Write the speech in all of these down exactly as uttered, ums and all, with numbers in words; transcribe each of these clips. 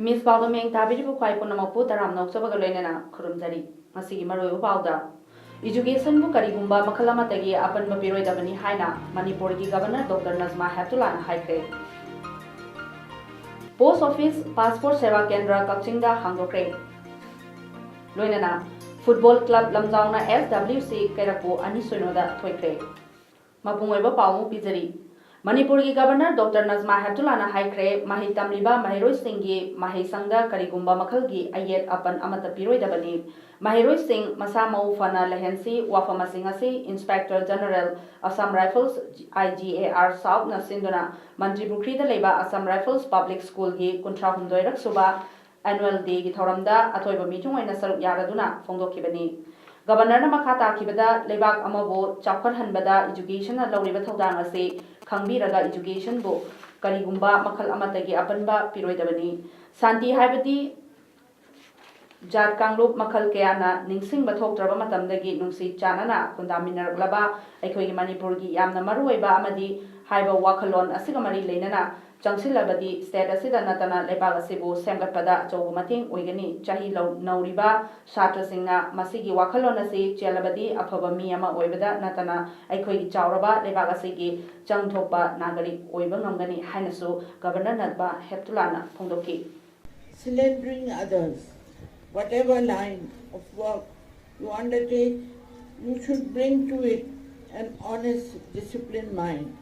ꯏꯃꯤꯁ ꯄꯥꯎꯗ ꯃꯤꯠꯌꯦꯡ ꯇꯥꯕꯤꯔꯤꯕ ꯈ꯭ꯋꯥꯏ ꯄꯨꯝꯅꯃꯛꯄꯨ ꯇꯔꯥꯝꯅ ꯑꯣꯛꯆꯕꯒ ꯂꯣꯏꯅꯅ ꯈꯨꯔꯨꯝꯖꯔꯤ꯫ ꯉꯁꯤꯒꯤ ꯃꯔꯨꯑꯣꯏꯕ ꯄꯥꯎꯗ, ꯏꯖꯨꯀꯦꯁꯟꯕꯨ ꯀꯔꯤꯒꯨꯝꯕ ꯃꯈꯜ ꯑꯃꯠꯇꯒꯤ ꯑꯄꯟꯕ ꯄꯤꯔꯣꯏꯗꯕꯅꯤ ꯍꯥꯏꯅ ꯃꯅꯤꯄꯨꯔꯒꯤ ꯒꯕꯔꯅꯔ ꯗꯣꯛꯇꯔ ꯅꯖꯃꯥ ꯍꯦꯞꯇꯨꯂꯥꯅ ꯍꯥꯏꯈ꯭ꯔꯦ꯫ ꯄꯣꯁ ꯑꯣꯐꯤꯁ ꯄꯥꯁꯄꯣꯔꯠ ꯁꯦꯕꯥ ꯀꯦꯟꯗ꯭ꯔ ꯀꯛꯆꯤꯡꯗ ꯍꯥꯡꯗꯣꯛꯈ꯭ꯔꯦ꯫ ꯂꯣꯏꯅꯅ ꯐꯨꯠꯕꯣꯜ ꯀ꯭ꯂꯕ ꯂꯝꯖꯥꯎꯅ ꯑꯦꯁ ꯗꯕ꯭ꯂꯤꯎ ꯁꯤ ꯀꯩꯔꯛꯄꯨ ꯑꯅꯤ ꯁꯤꯅꯣꯗ ꯊꯣꯏꯈ꯭ꯔꯦ꯫ ꯃꯄꯨꯡ ꯑꯣꯏꯕ ꯄꯥꯎ ꯑꯃꯨꯛ ꯄꯤꯖꯔꯤ꯫ ꯃꯅꯤꯄꯨꯔꯒꯤ ꯒꯕꯔꯅꯔ ꯗꯣꯛꯇꯔ ꯅꯖꯃꯥ ꯍꯦꯞꯇꯨꯂꯥꯅ ꯍꯥꯏꯈ꯭ꯔꯦ, ꯃꯍꯩ ꯇꯝꯂꯤꯕ ꯃꯍꯩꯔꯣꯏꯁꯤꯡꯒꯤ ꯃꯍꯩꯁꯪꯗ ꯀꯔꯤꯒꯨꯝꯕ ꯃꯈꯜꯒꯤ ꯑꯌꯦꯠ ꯑꯄꯟ ꯑꯃꯠꯇ ꯄꯤꯔꯣꯏꯗꯕꯅꯤ꯫ ꯃꯍꯩꯔꯣꯏꯁꯤꯡ ꯃꯁꯥ ꯃꯎ ꯐꯅ ꯂꯩꯍꯟꯁꯤ꯫ ꯋꯥꯐꯝ ꯑꯁꯤꯡ ꯑꯁꯤ inspector general Assam Rifles, I G A R ꯁꯥꯎꯠꯅ ꯁꯤꯟꯗꯨꯅ ꯃꯟꯇ꯭ꯔꯤ ꯄꯨꯈ꯭ꯔꯤꯗ ꯂꯩꯕ ꯑꯁꯥꯝ ꯔꯥꯏꯐꯜꯁ ꯄꯕ꯭ꯂꯤꯛ ꯁ꯭ꯀꯨꯜꯒꯤ ꯀꯨꯟꯊ꯭ꯔꯥ ꯍꯨꯝꯗꯣꯏꯔꯛ ꯁꯨꯕ ꯑꯦꯅꯨꯋꯦꯜ ꯗꯦꯒꯤ ꯊꯧꯔꯝꯗ ꯑꯊꯣꯏꯕ ꯃꯤꯊꯨꯡ ꯑꯣꯏꯅ ꯁꯔꯨꯛ ꯌꯥꯔꯗꯨꯅ ꯐꯣꯡꯗꯣꯛꯈꯤꯕꯅꯤ꯫ ꯒꯕꯔꯅꯔꯅ ꯃꯈꯥ ꯇꯥꯈꯤꯕꯗ, ꯂꯩꯕꯥꯛ ꯑꯃꯕꯨ ꯆꯥꯎꯈꯠꯍꯟꯕꯗ ꯏꯖꯨꯀꯦꯁꯟꯅ ꯂꯧꯔꯤꯕ ꯊꯧꯗꯥꯡ ꯑꯁꯤ ꯈꯪꯕꯤꯔꯒ ꯏꯖꯨꯀꯦꯁꯟꯕꯨ ꯀꯔꯤꯒꯨꯝꯕ ꯃꯈꯜ ꯑꯃꯠꯇꯒꯤ ꯑꯄꯟꯕ ꯄꯤꯔꯣꯏꯗꯕꯅꯤ꯫ ꯁꯥꯟꯇꯤ ꯍꯥꯏꯕꯗꯤ ꯖꯥꯠ ꯀꯥꯡꯂꯨꯞ ꯃꯈꯜ ꯀꯌꯥꯅ ꯅꯤꯡꯁꯤꯡꯕ ꯊꯣꯛꯇ꯭ꯔꯕ ꯃꯇꯝꯗꯒꯤ ꯅꯨꯡꯁꯤ ꯆꯥꯟꯅꯅ ꯈꯨꯟꯗꯥꯃꯤꯟꯅꯔꯛꯂꯕ ꯑꯩꯈꯣꯏꯒꯤ ꯃꯅꯤꯄꯨꯔꯒꯤ ꯌꯥꯝꯅ ꯃꯔꯨꯑꯣꯏꯕ ꯑꯃꯗꯤ ꯍꯥꯏꯕ ꯋꯥꯈꯜꯂꯣꯟ ꯑꯁꯤꯒ ꯃꯔꯤ ꯂꯩꯅꯅ ꯆꯪꯁꯤꯜꯂꯕꯗꯤ ꯁ꯭ꯇꯦꯠ ꯑꯁꯤꯗ ꯅꯠꯇꯅ ꯂꯩꯕꯥꯛ ꯑꯁꯤꯕꯨ ꯁꯦꯝꯒꯠꯄꯗ ꯑꯆꯧꯕ ꯃꯇꯦꯡ ꯑꯣꯏꯒꯅꯤ꯫ ꯆꯍꯤ ꯂꯧ-, ꯅꯧꯔꯤꯕ ꯁꯥꯇ꯭ꯔꯁꯤꯡꯅ ꯃꯁꯤꯒꯤ ꯋꯥꯈꯜꯂꯣꯟ ꯑꯁꯤ ꯆꯦꯜꯂꯕꯗꯤ ꯑꯐꯕ ꯃꯤ ꯑꯃ ꯑꯣꯏꯕꯗ ꯅꯠꯇꯅ ꯑꯩꯈꯣꯏꯒꯤ ꯆꯥꯎꯔꯕ ꯂꯩꯕꯥꯛ ꯑꯁꯤꯒꯤ ꯆꯪ ꯊꯣꯛꯄ ꯅꯥꯒꯔꯤꯛ ꯑꯣꯏꯕ ꯉꯝꯒꯅꯤ ꯍꯥꯏꯅꯁꯨ ꯒꯕꯔꯅꯔ ꯅꯖꯃꯥ ꯍꯦꯞꯇꯨꯂꯥꯅ ꯐꯣꯡꯗꯣꯛꯈꯤ꯫ Slandering others, whatever line of work you undertake, you should bring to it an honest, disciplined mind.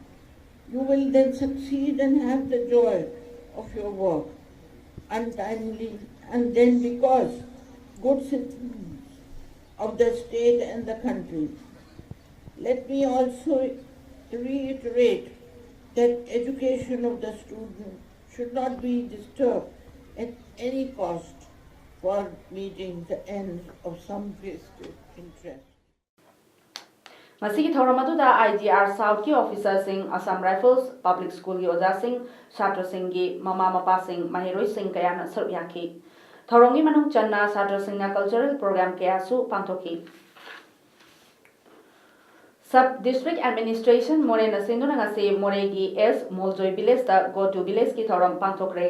You will then succeed and have the joy of your work. Untimely, and then because good citizens of the state and the country. Let me also reiterate that education of the student should not be disturbed at any cost. for meeting the ends of some vested interest. ꯃꯁꯤꯒꯤ ꯊꯧꯔꯝ ꯑꯗꯨꯗ I G R South ꯀꯤ officer ꯁꯤꯡ, Assam Rifles Public School ꯒꯤ ꯑꯣꯖꯥꯁꯤꯡ, ꯁꯥꯇ꯭ꯔꯁꯤꯡꯒꯤ ꯃꯃꯥ ꯃꯄꯥꯁꯤꯡ, ꯃꯍꯩꯔꯣꯏꯁꯤꯡ ꯀꯌꯥꯅ ꯁꯔꯨꯛ ꯌꯥꯈꯤ꯫ ꯊꯧꯔꯝꯒꯤ ꯃꯅꯨꯡ ꯆꯟꯅ ꯁꯥꯇ꯭ꯔꯁꯤꯡꯅ cultural program ꯀꯌꯥꯁꯨ ꯄꯥꯡꯊꯣꯛꯈꯤ꯫ Sub District Administration ꯃꯣꯔꯦꯅ ꯁꯤꯟꯗꯨꯅ ꯉꯁꯤ ꯃꯣꯔꯦꯒꯤ S ꯃꯣꯜꯖꯣꯏ village ꯇ Go to Village ꯀꯤ ꯊꯧꯔꯝ ꯄꯥꯡꯊꯣꯛꯈ꯭ꯔꯦ꯫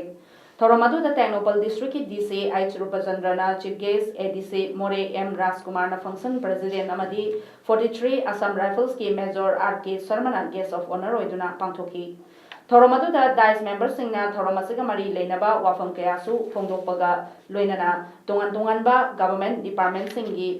ꯊꯧꯔꯝ ꯑꯗꯨꯗ ꯇꯦꯡꯅꯧꯄꯜ district ꯀꯤ D C H ꯔꯨꯄꯆꯟꯗ꯭ꯔꯅ chief guest, A D C ꯃꯣꯔꯦ M ꯔꯥꯖꯀꯨꯃꯥꯔꯅ function president ꯑꯃꯗꯤ forty three Assam Rifles ꯀꯤ Major R K ꯁꯔꯃꯅ guest of honour ꯑꯣꯏꯗꯨꯅ ꯄꯥꯡꯊꯣꯛꯈꯤ꯫ ꯊꯧꯔꯝ ꯑꯗꯨꯗ dais member ꯁꯤꯡꯅ ꯊꯧꯔꯝ ꯑꯁꯤꯒ ꯃꯔꯤ ꯂꯩꯅꯕ ꯋꯥꯐꯝ ꯀꯌꯥꯁꯨ ꯐꯣꯡꯗꯣꯛꯄꯒ ꯂꯣꯏꯅꯅ ꯇꯣꯉꯥꯟ ꯇꯣꯉꯥꯟꯕ government department ꯁꯤꯡꯒꯤ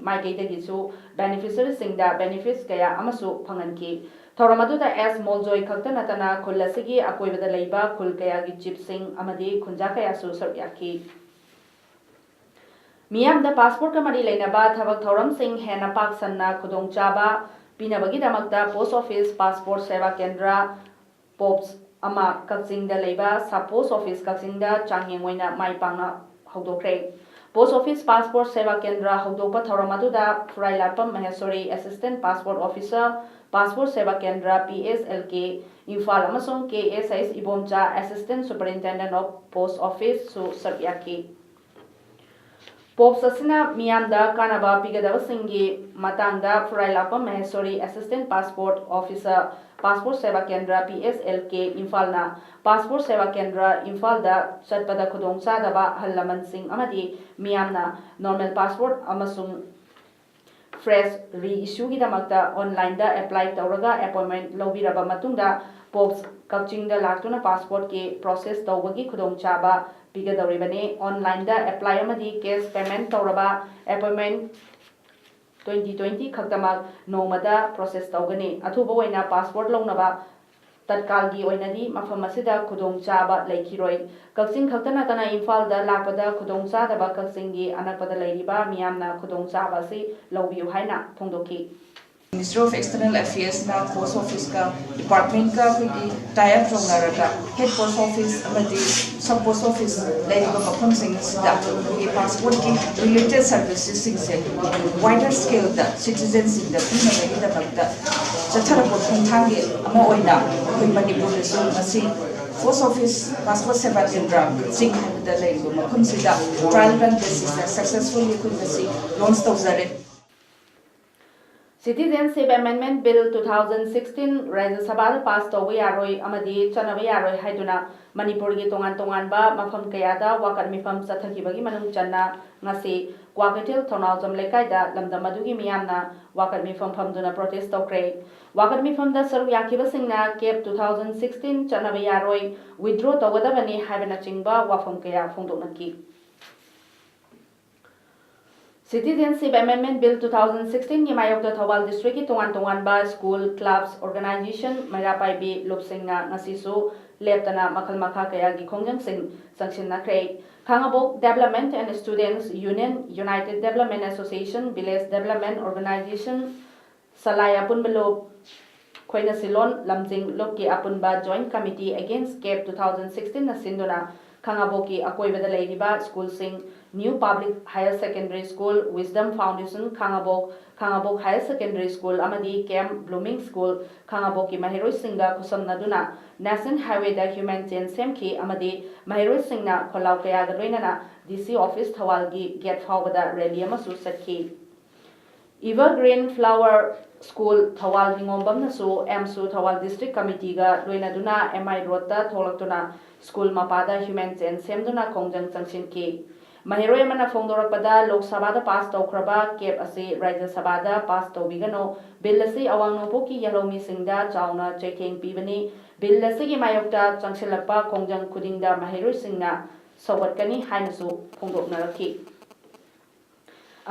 ꯃꯥꯏꯀꯩꯗꯒꯤꯁꯨ beneficiary ꯁꯤꯡꯗ benefits ꯀꯌꯥ ꯑꯃꯁꯨ ꯐꯪꯍꯟꯈꯤ꯫ ꯊꯧꯔꯝ ꯑꯗꯨꯗ S ꯃꯣꯜꯖꯣꯏ ꯈꯛꯇ ꯅꯠꯇꯅ ꯈꯨꯜ ꯑꯁꯤꯒꯤ ꯑꯀꯣꯏꯕꯗ ꯂꯩꯕ ꯈꯨꯜ ꯀꯌꯥꯒꯤ chief ꯁꯤꯡ ꯑꯃꯗꯤ ꯈꯨꯟꯖꯥ ꯀꯌꯥꯁꯨ ꯁꯔꯨꯛ ꯌꯥꯈꯤ꯫ ꯃꯤꯌꯥꯝꯗ passport ꯀ ꯃꯔꯤ ꯂꯩꯅꯕ ꯊꯕꯛ ꯊꯧꯔꯝꯁꯤꯡ ꯍꯦꯟꯅ ꯄꯥꯛ ꯁꯟꯅ ꯈꯨꯗꯣꯡꯆꯥꯕ ꯄꯤꯅꯕꯒꯤꯗꯃꯛꯇ Post Office Passport Seva Kendra, POPS, ꯑꯃ ꯀꯛꯆꯤꯡꯗ ꯂꯩꯕ Sub Post Office ꯀꯛꯆꯤꯡꯗ ꯆꯥꯡꯌꯦꯡ ꯑꯣꯏꯅ ꯃꯥꯏ ꯄꯥꯛꯅ ꯍꯧꯗꯣꯛꯈ꯭ꯔꯦ꯫ Post Office Passport Seva Kendra ꯍꯧꯗꯣꯛꯄ ꯊꯧꯔꯝ ꯑꯗꯨꯗ ꯐꯨꯔꯥꯏꯂꯥꯛꯄꯝ ꯃꯍꯦꯁꯣꯔꯤ, Assistant Passport Officer, Passport Seva Kendra, P S L K, Imphal ꯑꯃꯁꯨꯡ K S H Ibomcha, Assistant Superintendent of Post Office ꯁꯨ ꯁꯔꯨꯛ ꯌꯥꯈꯤ꯫ POPS ꯑꯁꯤꯅ ꯃꯤꯌꯥꯝꯗ ꯀꯥꯟꯅꯕ ꯄꯤꯒꯗꯕꯁꯤꯡꯒꯤ ꯃꯇꯥꯡꯗ ꯐꯨꯔꯥꯏꯂꯥꯛꯄꯝ ꯃꯍꯦꯁꯣꯔꯤ, Assistant Passport Officer, Passport Seva Kendra, P S L K, ꯏꯝꯐꯥꯜꯅ Passport Seva Kendra, ꯏꯝꯐꯥꯜꯗ ꯆꯠꯄꯗ ꯈꯨꯗꯣꯡꯆꯥꯗꯕ ꯑꯍꯜ ꯂꯃꯟꯁꯤꯡ ꯑꯃꯗꯤ ꯃꯤꯌꯥꯝꯅ normal passport ꯑꯃꯁꯨꯡ fresh reissue ꯒꯤꯗꯃꯛꯇ online ꯗ apply ꯇꯧꯔꯒ appointment ꯂꯧꯕꯤꯔꯕ ꯃꯇꯨꯡꯗ POPS ꯀꯛꯆꯤꯡꯗ ꯂꯥꯛꯇꯨꯅ passport ꯀꯤ process ꯇꯧꯕꯒꯤ ꯈꯨꯗꯣꯡꯆꯥꯕ ꯄꯤꯒꯗꯧꯔꯤꯕꯅꯤ꯫ Online ꯗ apply ꯑꯃꯗꯤ cash payment ꯇꯧꯔꯕ appointment twenty twenty ꯈꯛꯇꯃꯛ ꯅꯣꯡꯃꯗ process ꯇꯧꯒꯅꯤ꯫ ꯑꯊꯨꯕ ꯑꯣꯏꯅ passport ꯂꯧꯅꯕ ꯇꯠꯀꯥꯜꯒꯤ ꯑꯣꯏꯅꯗꯤ ꯃꯐꯝ ꯑꯁꯤꯗ ꯈꯨꯗꯣꯡꯆꯥꯕ ꯂꯩꯈꯤꯔꯣꯏ꯫ ꯀꯛꯆꯤꯡ ꯈꯛꯇ ꯅꯠꯇꯅ ꯏꯝꯐꯥꯜꯗ ꯂꯥꯛꯄꯗ ꯈꯨꯗꯣꯡꯆꯥꯗꯕ ꯀꯛꯆꯤꯡꯒꯤ ꯑꯅꯛꯄꯗ ꯂꯩꯔꯤꯕ ꯃꯤꯌꯥꯝꯅ ꯈꯨꯗꯣꯡꯆꯥꯕ ꯑꯁꯤ ꯂꯧꯕꯤꯌꯨ ꯍꯥꯏꯅ ꯐꯣꯡꯗꯣꯛꯈꯤ꯫ Ministry of External Affairs ꯅ post office ꯀ department ꯀ ꯑꯩꯈꯣꯏꯒꯤ tie up ꯇꯧꯅꯔꯒ head post office ꯑꯃꯗꯤ sub post office ꯂꯩꯔꯤꯕ ꯃꯐꯝꯁꯤꯡ ꯑꯁꯤꯗ ꯑꯩꯈꯣꯏꯒꯤ passport ꯀꯤ related services ꯁꯤꯡꯁꯦ wider scale ꯗ citizen ꯁꯤꯡꯗ ꯄꯤꯅꯕꯒꯤꯗꯃꯛꯇ ꯆꯠꯊꯔꯛꯄ ꯈꯣꯡꯊꯥꯡꯒꯤ ꯑꯃ ꯑꯣꯏꯅ ꯑꯩꯈꯣꯏ ꯃꯅꯤꯄꯨꯔꯗꯁꯨ ꯉꯁꯤ post office passport ꯁꯦꯕꯥ ꯀꯦꯟꯗ꯭ꯔ ꯀꯛꯆꯤꯡ ꯍꯥꯏꯕꯗ ꯂꯩꯔꯤꯕ ꯃꯐꯝꯁꯤꯗ trial run basis ꯇ successfully ꯑꯩꯈꯣꯏ ꯉꯁꯤ launch ꯇꯧꯖꯔꯦ꯫ Citizenship Amendment Bill two thousand sixteen ꯔꯥꯖ꯭ꯌ ꯁꯚꯥꯗ pass ꯇꯧꯕ ꯌꯥꯔꯣꯏ ꯑꯃꯗꯤ ꯆꯠꯅꯕ ꯌꯥꯔꯣꯏ ꯍꯥꯏꯗꯨꯅ ꯃꯅꯤꯄꯨꯔꯒꯤ ꯇꯣꯉꯥꯟ ꯇꯣꯉꯥꯟꯕ ꯃꯐꯝ ꯀꯌꯥꯗ ꯋꯥꯀꯠ ꯃꯤꯐꯝ ꯆꯠꯊꯈꯤꯕꯒꯤ ꯃꯅꯨꯡ ꯆꯟꯅ ꯉꯁꯤ ꯀ꯭ꯋꯥꯀꯩꯊꯦꯜ ꯊꯧꯅꯥꯎꯖꯝ ꯂꯩꯀꯥꯏꯗ ꯂꯝꯗꯝ ꯑꯗꯨꯒꯤ ꯃꯤꯌꯥꯝꯅ ꯋꯥꯀꯠ ꯃꯤꯐꯝ ꯐꯝꯗꯨꯅ protest ꯇꯧꯈ꯭ꯔꯦ꯫ ꯋꯥꯀꯠ ꯃꯤꯐꯝꯗ ꯁꯔꯨꯛ ꯌꯥꯈꯤꯕꯁꯤꯡꯅ cap two thousand sixteen ꯆꯠꯅꯕ ꯌꯥꯔꯣꯏ, withdraw ꯇꯧꯒꯗꯕꯅꯤ ꯍꯥꯏꯕꯅꯆꯤꯡꯕ ꯋꯥꯐꯝ ꯀꯌꯥ ꯐꯣꯡꯗꯣꯛꯅꯈꯤ꯫ Citizenship Amendment Bill two thousand sixteen ꯒꯤ ꯃꯥꯌꯣꯛꯇ ꯊꯧꯕꯥꯜ district ꯀꯤ ꯇꯣꯉꯥꯟ ꯇꯣꯉꯥꯟꯕ school, clubs, organization, ꯃꯩꯔꯥ ꯄꯥꯏꯕꯤ ꯂꯨꯞꯁꯤꯡꯅ ꯉꯁꯤꯁꯨ ꯂꯦꯞꯇꯅ ꯃꯈꯜ ꯃꯈꯥ ꯀꯌꯥꯒꯤ ꯈꯣꯡꯖꯪꯁꯤꯡ ꯆꯪꯁꯤꯟꯅꯈ꯭ꯔꯦ꯫ ꯈꯥꯉꯕꯣꯛ Development and Students Union, United Development Association, Village Development Organization, ꯁꯂꯥꯏ ꯑꯄꯨꯟꯕ ꯂꯨꯞ, ꯈꯣꯏꯅꯁꯤꯂꯣꯟ ꯂꯝꯖꯤꯡ ꯂꯨꯞꯀꯤ ꯑꯄꯨꯟꯕ Joint Committee Against cap two thousand sixteen ꯅ ꯁꯤꯟꯗꯨꯅ ꯈꯥꯉꯕꯣꯛꯀꯤ ꯑꯀꯣꯏꯕꯗ ꯂꯩꯔꯤꯕ school ꯁꯤꯡ New Public Higher Secondary School, Wisdom Foundation ꯈꯥꯉꯕꯣꯛ, ꯈꯥꯉꯕꯣꯛ Higher Secondary School ꯑꯃꯗꯤ Camp Blooming School ꯈꯥꯉꯕꯣꯛꯀꯤ ꯃꯍꯩꯔꯣꯏꯁꯤꯡꯒ ꯈꯨꯠꯁꯝꯅꯗꯨꯅ National Highway ꯗ human chain ꯁꯦꯝꯈꯤ ꯑꯃꯗꯤ ꯃꯍꯩꯔꯣꯏꯁꯤꯡꯅ ꯈꯣꯜꯂꯥꯎ ꯀꯌꯥꯒ ꯂꯣꯏꯅꯅ D C office ꯊꯧꯕꯥꯜꯒꯤ gate ꯐꯥꯎꯕꯗ rally ꯑꯃꯁꯨ ꯆꯠꯈꯤ꯫ Evergreen Flower School Thoubal ꯅꯤꯉꯣꯝꯕꯝꯅꯁꯨ ꯑꯦꯝꯁꯨ Thoubal District Committee ꯒ ꯂꯣꯏꯅꯗꯨꯅ M I Road ꯇ ꯊꯣꯛꯂꯛꯇꯨꯅ school ꯃꯄꯥꯗ human chain ꯁꯦꯝꯗꯨꯅ ꯈꯣꯡꯖꯪ ꯆꯪꯁꯤꯟꯈꯤ꯫ ꯃꯍꯩꯔꯣꯏ ꯑꯃꯅ ꯐꯣꯡꯗꯣꯔꯛꯄꯗ ꯂꯣꯛ ꯁꯚꯥꯗ pass ꯇꯧꯈ꯭ꯔꯕ cap ꯑꯁꯤ ꯔꯥꯖ꯭ꯌ ꯁꯚꯥꯗ pass ꯇꯧꯕꯤꯒꯅꯨ, bill ꯑꯁꯤ ꯑꯋꯥꯡ ꯅꯣꯡꯄꯣꯛꯀꯤ ꯌꯦꯜꯍꯧꯃꯤꯁꯤꯡꯗ ꯆꯥꯎꯅ ꯆꯩꯊꯦꯡ ꯄꯤꯕꯅꯤ, bill ꯑꯁꯤꯒꯤ ꯃꯥꯌꯣꯛꯇ ꯆꯪꯁꯤꯜꯂꯛꯄ ꯈꯣꯡꯖꯪ ꯈꯨꯗꯤꯡꯗ ꯃꯍꯩꯔꯣꯏꯁꯤꯡꯅ ꯁꯧꯒꯠꯀꯅꯤ ꯍꯥꯏꯅꯁꯨ ꯐꯣꯡꯗꯣꯛꯅꯔꯛꯈꯤ꯫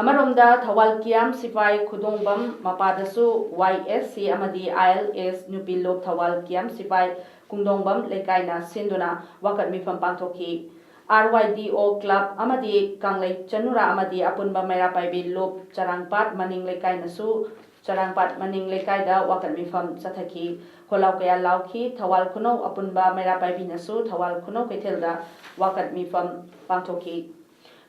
ꯑꯃꯔꯣꯝꯗ ꯊꯧꯕꯥꯜ ꯀꯤꯌꯥꯝ ꯁꯤꯐꯥꯏ ꯈꯨꯗꯣꯡꯕꯝ ꯃꯄꯥꯗꯁꯨ Y S C ꯑꯃꯗꯤ I L S ꯅꯨꯄꯤ ꯂꯨꯞ ꯊꯧꯕꯥꯜ ꯀꯤꯌꯥꯝ ꯁꯤꯐꯥꯏ ꯈꯨꯡꯗꯣꯡꯕꯝ ꯂꯩꯀꯥꯏꯅ ꯁꯤꯟꯗꯨꯅ ꯋꯥꯀꯠ ꯃꯤꯐꯝ ꯄꯥꯡꯊꯣꯛꯈꯤ꯫ R Y D O club ꯑꯃꯗꯤ ꯀꯪꯂꯩ ꯆꯅꯨꯔꯥ ꯑꯃꯗꯤ ꯑꯄꯨꯟꯕ ꯃꯩꯔꯥ ꯄꯥꯏꯕꯤ ꯂꯨꯞ ꯆꯔꯥꯡꯄꯥꯠ ꯃꯅꯤꯡ ꯂꯩꯀꯥꯏꯅꯁꯨ ꯆꯔꯥꯡꯄꯥꯠ ꯃꯅꯤꯡ ꯂꯩꯀꯥꯏꯗ ꯋꯥꯀꯠ ꯃꯤꯐꯝ ꯆꯠꯊꯈꯤ꯫ ꯈꯣꯜꯂꯥꯎ ꯀꯌꯥ ꯂꯥꯎꯈꯤ꯫ ꯊꯧꯕꯥꯜ ꯈꯨꯅꯧ ꯑꯄꯨꯟꯕ ꯃꯩꯔꯥ ꯄꯥꯏꯕꯤꯅꯁꯨ ꯊꯧꯕꯥꯜ ꯈꯨꯅꯧ ꯀꯩꯊꯦꯜꯗ ꯋꯥꯀꯠ ꯃꯤꯐꯝ ꯄꯥꯡꯊꯣꯛꯈꯤ꯫